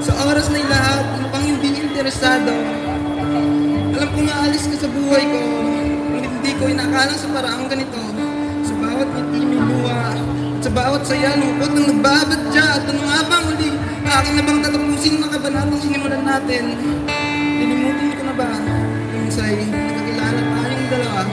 Sa oras na lahat, mukhang hindi interesado. Alam kong aalis ka sa buhay ko, ngunit hindi ko inakalang sa paraang ganito. Sa bawat ngiti may luha, at sa bawat saya lungkot ang nagbabadya. At ano nga ba ang huli? Akin na bang tatapusin ang kabanatang sinimulan natin? Lilimutin ko na ba? Kung sa'y nakakilala tayong dalawa.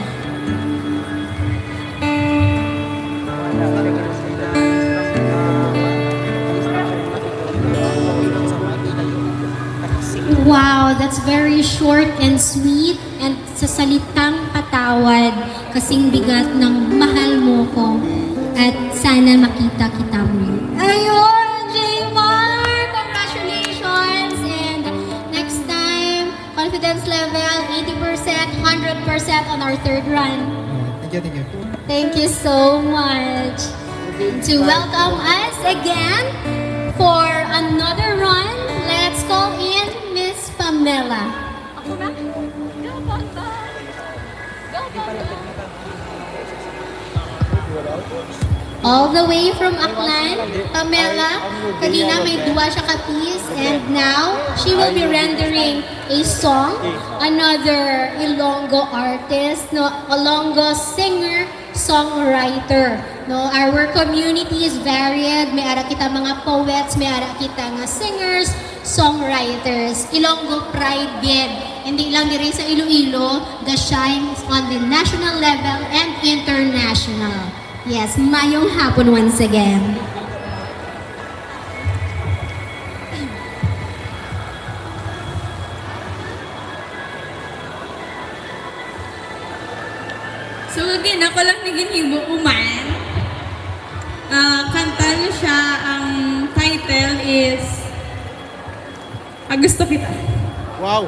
Wow, that's very short and sweet. And sa salitang patawad, kasing bigat ng mahal mo ko. At sana makita kita muli. Ayun, Jmar! Congratulations! And next time, confidence level, eighty percent, hundred percent on our third run. Thank you, thank you. Thank you so much. To welcome us again for another run, let's call in Miss Pamela. Ako na? Go, Pamela! Go, Pamela! All the way from Aklan, Pamela, kagina may duwa siya ka piece, and now she will be rendering a song, another Ilonggo artist, no, Ilonggo singer, songwriter, no. Our community is varied, may ara kita mga poets, may ara kita nga singers, songwriters, Ilonggo pride gid. Hindi lang diri sa Iloilo, ga-shine on the national level and international. Yes, mayong hapon once again. So again, ako lang ni ginhimo, Uman. Ah, kanta niya siya, ang title is Ah, Gusto Kita. Wow.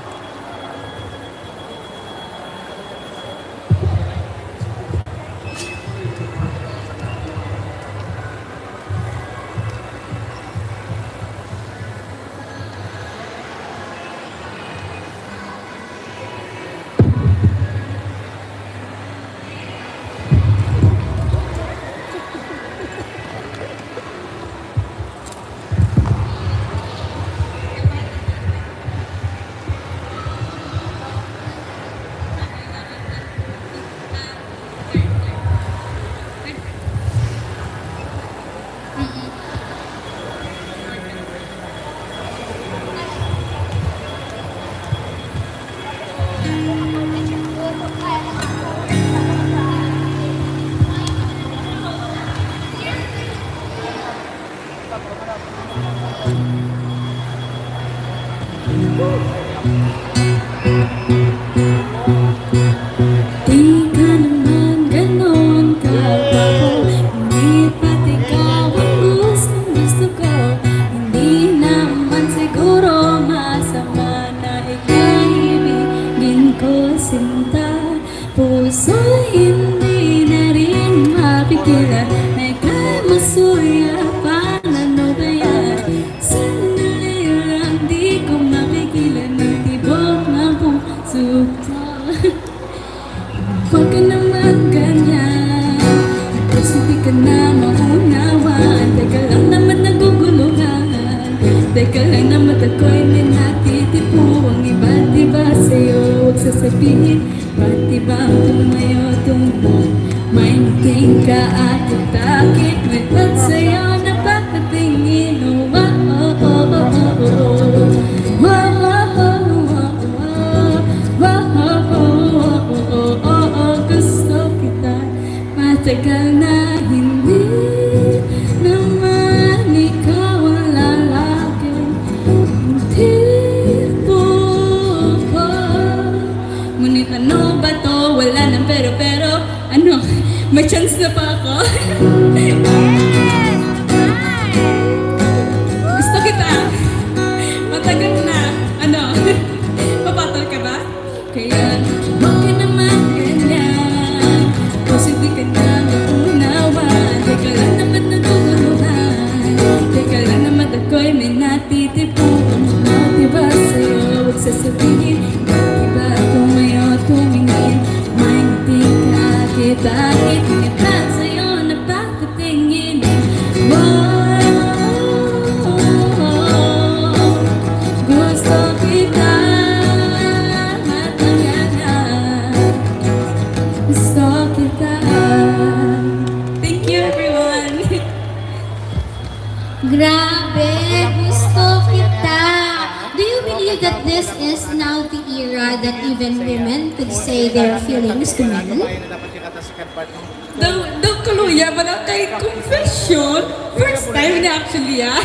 Di ka naman ganon kagwapo, ngunit ba't ikaw ang gustong gusto ko? Hindi naman siguro masama na ikaw ibigin ko sinta. Puso hindi na rin mapigilan na ika'y masuyapan. Ano ba yan? Sandali lang, di ko mapigilan ang tibok ng puso ko. Huwag ka naman ganyan. Kasi di ka na maunawaan. Teka lang naman, naguguluhan. Teka lang naman, ako'y may natitipuan. Iba't iba sa'yo, huwag sasabihin. Ba't di ba tumayo, tumayo? May ngiti ka at takit, may ba't sa'yo napapatingin? Oh, oh, oh, oh, oh, oh. Wow, wow, wow, wow, wow. Wow, wow, wow, wow, wow, wow, wow. Gusto kita. Matagal na hindi naman ikaw ang lalaki. Ang tipo ko. Ngunit ano ba to? Wala nang pero-pero. Ano? May chance na pa ako? Yes! Nice! Gusto kita. Matagal na. Ano? Papatol ka ba? Kaya, huwag ka naman ganyan. Posible ka na maunawaan. Teka lang naman, naguguluhan. Teka lang naman, ako'y may natitipuan. Matiba sa'yo, huwag sasabihin. Ba't di ba tumayo, tumingin? May ngiti ka, kita, kita sa'yo, napapatingin. Wow, gusto kita, matagal na. Gusto kita. Thank you, everyone. Grabe, gusto kita. Do you believe that this is now the era that even women could say their feelings to men? Daw, daw kaluya ba na kay confession? First time na actually, ah.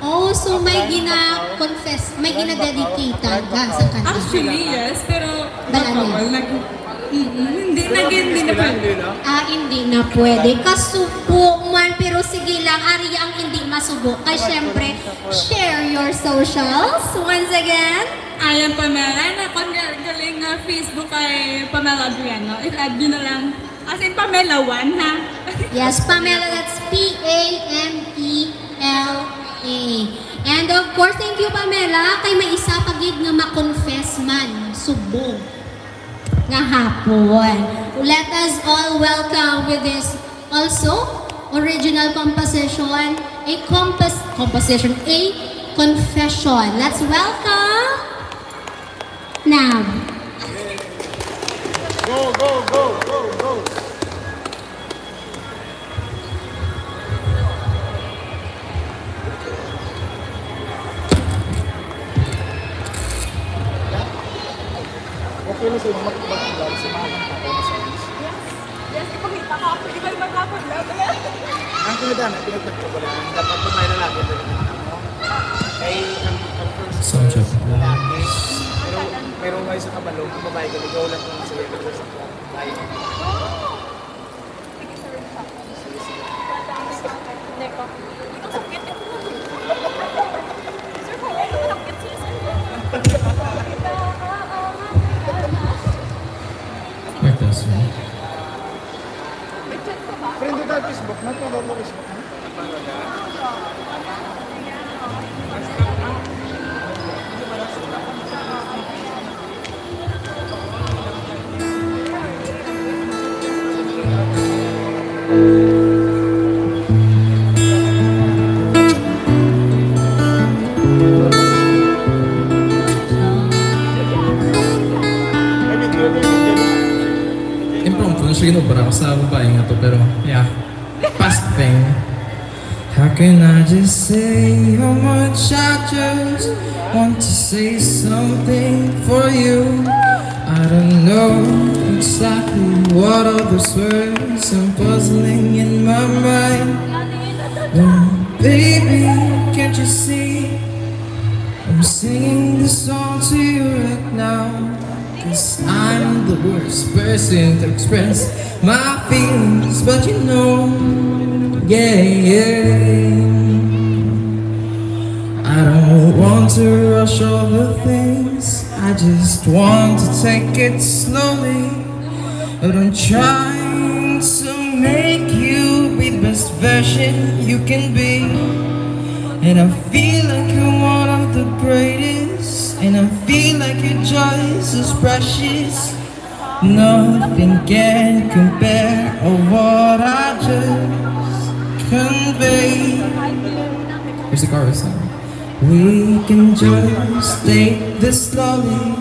Oh, so may gina-confess, may gina-dedicate ka sa kanya? Actually, yes, pero Balani. Bawal nag-, Mm, hindi na, hindi na pwede. Ah, hindi na pwede. Kasubo man, pero sige lang, ari ang hindi masubo. Kay syempre, share your socials. Once again, I am Pamela, na kon ga-, galing nga Facebook kay Pamela Adriano. I-add nyo na lang. As in, Pamela one, ha? Yes, Pamela, that's P A M E L A. And of course, thank you, Pamela, kay may isa pa gid nga ma-confess man, subong nga hapon. Let us all welcome with this also original composition, a compos-, composition, a confession. Let's welcome Nab. Go, go, go, go, go. Okay na sila mag-, mag-vlog sa mga kanta ko sa Yes. Yes, ipakita ko. Di ba, di ba, dapat lang? Ang kinadaan, pinagtagpo ko lang. Dapat kung may lalaki, pwede naman ako. Kay, ang, ang first Sound check. Lalaki. Pero, pero may sa kabalo, ang babae, galigaw lang kung masaya ka sa babae. Friend ko tayo Facebook, nagkabalo ko Facebook. Impromptu na siya ginobra ko sa babae nga to, pero yeah. Past thing. How can I just say how much I just want to say something for you? I don't know exactly what all those words I'm puzzling in my mind. Well, baby, can't you see I'm singing this song to you right now? 'Cause I'm the worst person to express my feelings, but you know, yeah, yeah. I don't want to rush over things. I just want to take it slowly. But I'm trying to make you be the best version you can be. And I feel like you're one of the greatest. And I feel like your joy is as precious. Nothing can compare of what I just convey. Here's the chorus. We can just take this slowly.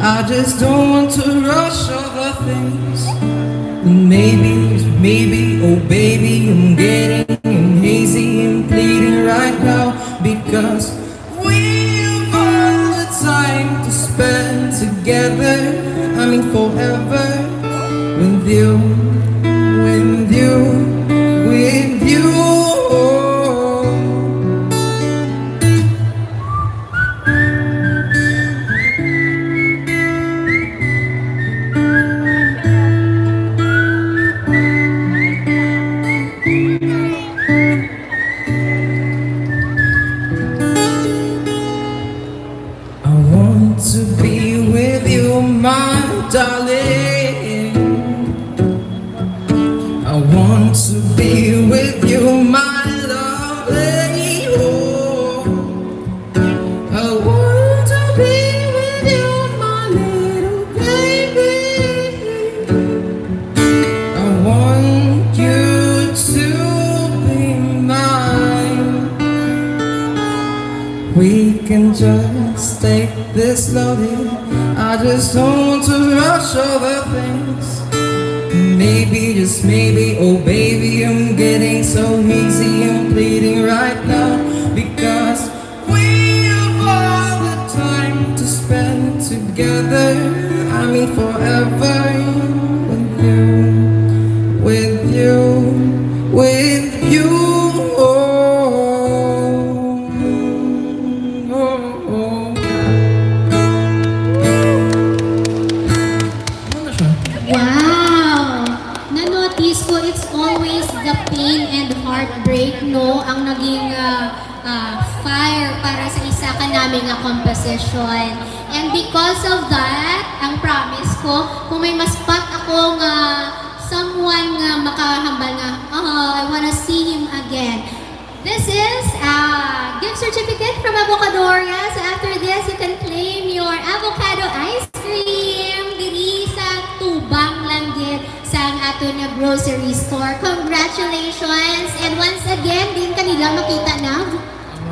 I just don't want to rush over things. And maybe, just maybe, oh baby, I'm getting hazy and pleading right now because we have all the time to spend together. I mean forever with you, with you, with you. I want to be with you, my darling. I want to be with you, my lovely. Oh. I want to be with you, my little baby. I want you to be mine. We can just take this slowly. I just don't want to rush over things. Maybe, just maybe, oh baby, I'm getting so easy. I'm pleading right now because we have all the time to spend together. I mean forever with you, with you, with you. Oh, oh, oh. Ano na siya? nga, ah, fire para sa isa ka nami nga composition. And because of that, ang promise ko, kung may ma-spot ako nga someone nga makahambal nga, "Oh, I wanna see him again." This is a gift certificate from Avocadoria. So after this, you can claim your avocado ice cream diri sa tubang lang gid sang aton nga grocery store. Congratulations! And once again, diin ka nila makita, Nav?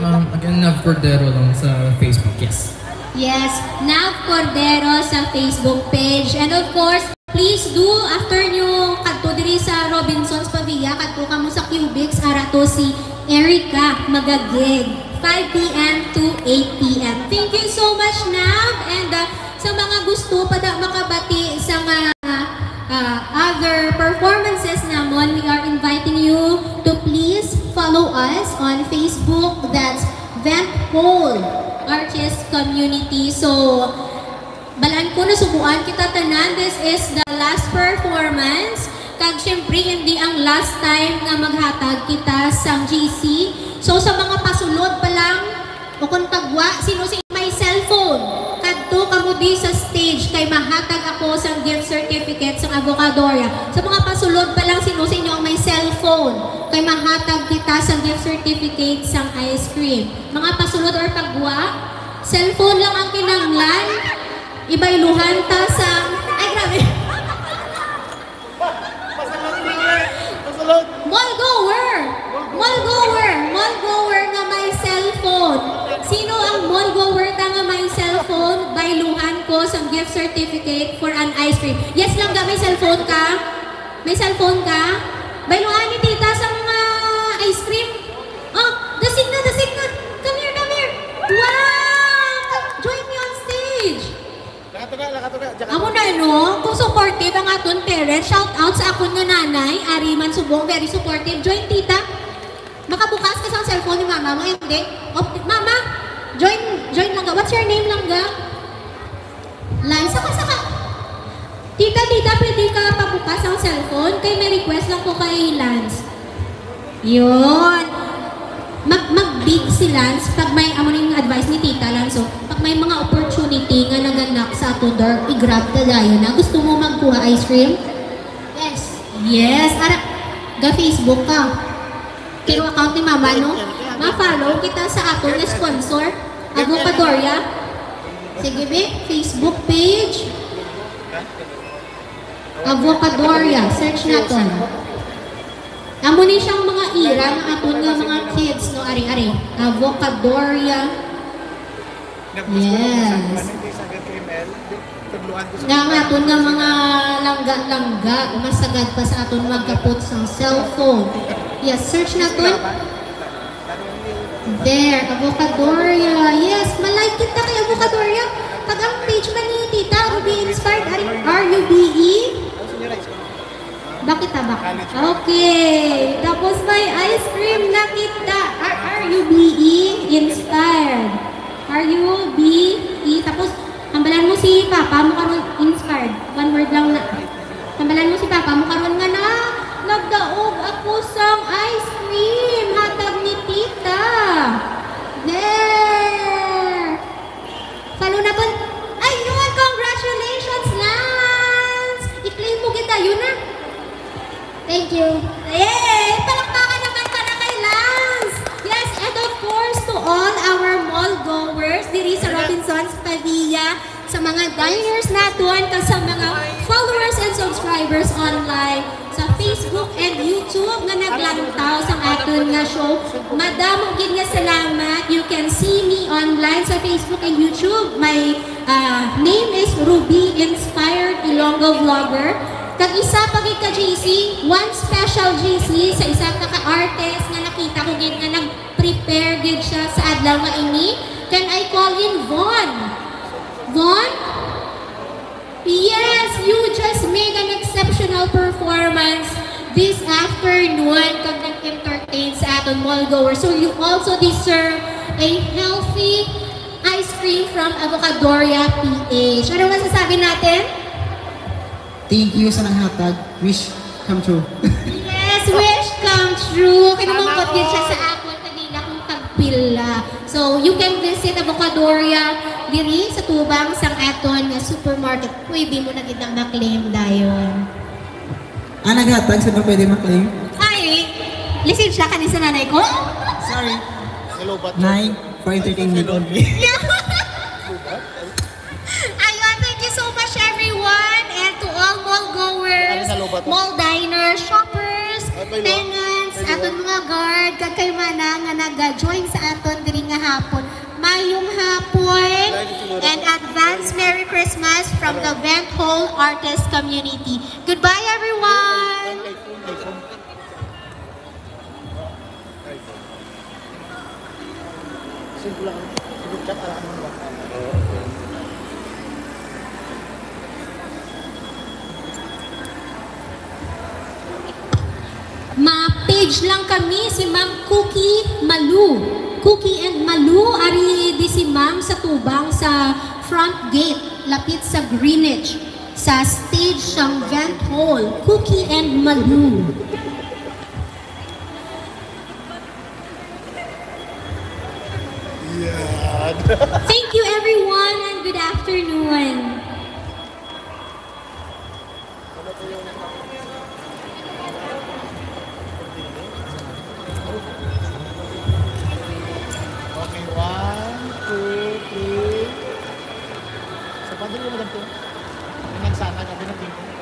Um, again, Nav Cordero lang sa Facebook, yes. Yes, Nav Cordero sa Facebook page. And of course, please do, after nyo kadto diri sa Robinsons Pavia, kadto kamo sa Cubics, ara to si Erica magagig, five p.m. to eight p.m. Thank you so much, Nav. And uh, sa mga gusto pa da makabati sa mga uh, other performances namon, we are inviting you to please follow us on Facebook. That's Vent Hole Artist Community. So, balaan ko, nasubuan kita tanan. This is the last performance. Kag syempre, hindi ang last time nga maghatag kita sang G C. So, sa mga pasulod pa lang, o kung tagwa, sino si may cellphone? Kadto kamo di sa stage kay mahatag ako sang gift certificate sang Avocadoria. Sa mga pasulod pa lang, sino sa inyo ang may cellphone? Kay mahatag kita sang gift certificate sang ice cream. Mga pasulod or tagwa? Cellphone lang ang kinahanglan. Ibayluhan ta sa... Ay, grabe. Pasulod, Mare! Pasulod! Mall goer! Mall goer! Mall goer nga may cellphone. Sino ang mall goer ta nga may cellphone? Bayluhan ko sa gift certificate for an ice cream. Yes lang ga, may cellphone ka? May cellphone ka? Bayluhan ni tita sa mga ice cream. Oh, dasig na, dasig na. Come here, come here. Wow! Join me on stage. Nakatuga, nakatuga. Diyan ka. Amo na, no? Kung supportive ang aton parents, shout out sa akon nga nanay, ari man subong, very supportive. Join tita. Makabukas ka sa cellphone ni mama mo, hindi? O, mama, join, join lang ga. What's your name lang ga? Lance, saka, saka. Tita, tita, pwede ka pabukas ang cellphone? Kay may request lang ko kay Lance. Yun. Mag mag-big si Lance pag may, amo na yung advice ni Tita Lance, oh. Pag may mga opportunity nga naganak sa ato door, i-grab ta dayon na. Gusto mo magkuha ice cream? Yes. Yes. Ara, ga Facebook ka. Pero account ni Mama, no? Ma-follow kita sa aton nga sponsor, Avocadoria. Sige, be. Facebook page. Avocadoria. Search naton. Amo ni siyang mga ira nga aton nga mga kids, no? Ari, ari. Avocadoria. Yes. Nga ang aton nga mga langga-langga, masagad pa sa aton magkapot sang cellphone. Yes, search naton. There, Avocadoria. Yes, ma-like kita kay Avocadoria. Pag ang page man ni Tita, Ruby Inspired, ari, R U B E. Bakit tabak? Okay. Tapos may ice cream na kita. R U B E inspired. R U B E. Tapos, hambalan mo si Papa mo karon, inspired. One word lang na. Hambalan mo si Papa mo karon nga na, nagdaog ako sang ice cream. Hatag ni Tita. There. Follow naton. Ayun, congratulations, Lance! I-claim mo kita, yun na. Thank you. Yay! Palakpakan naman para kay Lance! Yes, and of course, to all our mall goers diri sa Robinsons Pavia, sa mga diners naton, kag sa mga followers and subscribers online sa Facebook and YouTube nga naglantaw sa aton nga show. Madamo gid nga salamat. You can see me online sa Facebook and YouTube. My uh, name is Ruby Inspired Ilonggo Vlogger. Kag isa pa gid ka G C, one special G C sa isa ka ka-artist nga nakita ko gid nga nag-prepare gid siya sa adlaw nga ini. Can I call in Von? Von? Yes, you just made an exceptional performance this afternoon kag nag-entertain sa aton mall goer. So you also deserve a healthy ice cream from Avocadoria P H. Ano masasabi natin? Thank you sa nanghatag. Wish come true. Yes, wish come true. Kinumangkot din siya sa akon kanina. Pila. So, you can visit Avocadoria diri sa tubang sang aton nga supermarket. Pwede mo na gid nang ma-claim dayon. Ah, naghatag sa pwede ma-claim? Ay, lisensya ka ni sa nanay ko? Sorry. Nay, for entertainment only. Yeah. Ayun, thank you so much, everyone, and to all mall goers, mall diners, shoppers, tenants, aton mga guard, kag kay mana nga nag-join sa aton diri nga hapon. Mayong hapon and advance Merry Christmas from the Vent Hall Artist Community. Goodbye, everyone! Simple lang. Group chat, alam mo ba? Ma-page lang kami si Ma'am Cookie Malu. Cookie and Malu, ari di si Ma'am sa tubang sa front gate, lapit sa Greenwich, sa stage sang Vent Hall. Cookie and Malu. Yan. Thank you, everyone, and good afternoon. Okay, one, two, three. So, pwede yung madam to? Yung nagsana, sabi ng tingko.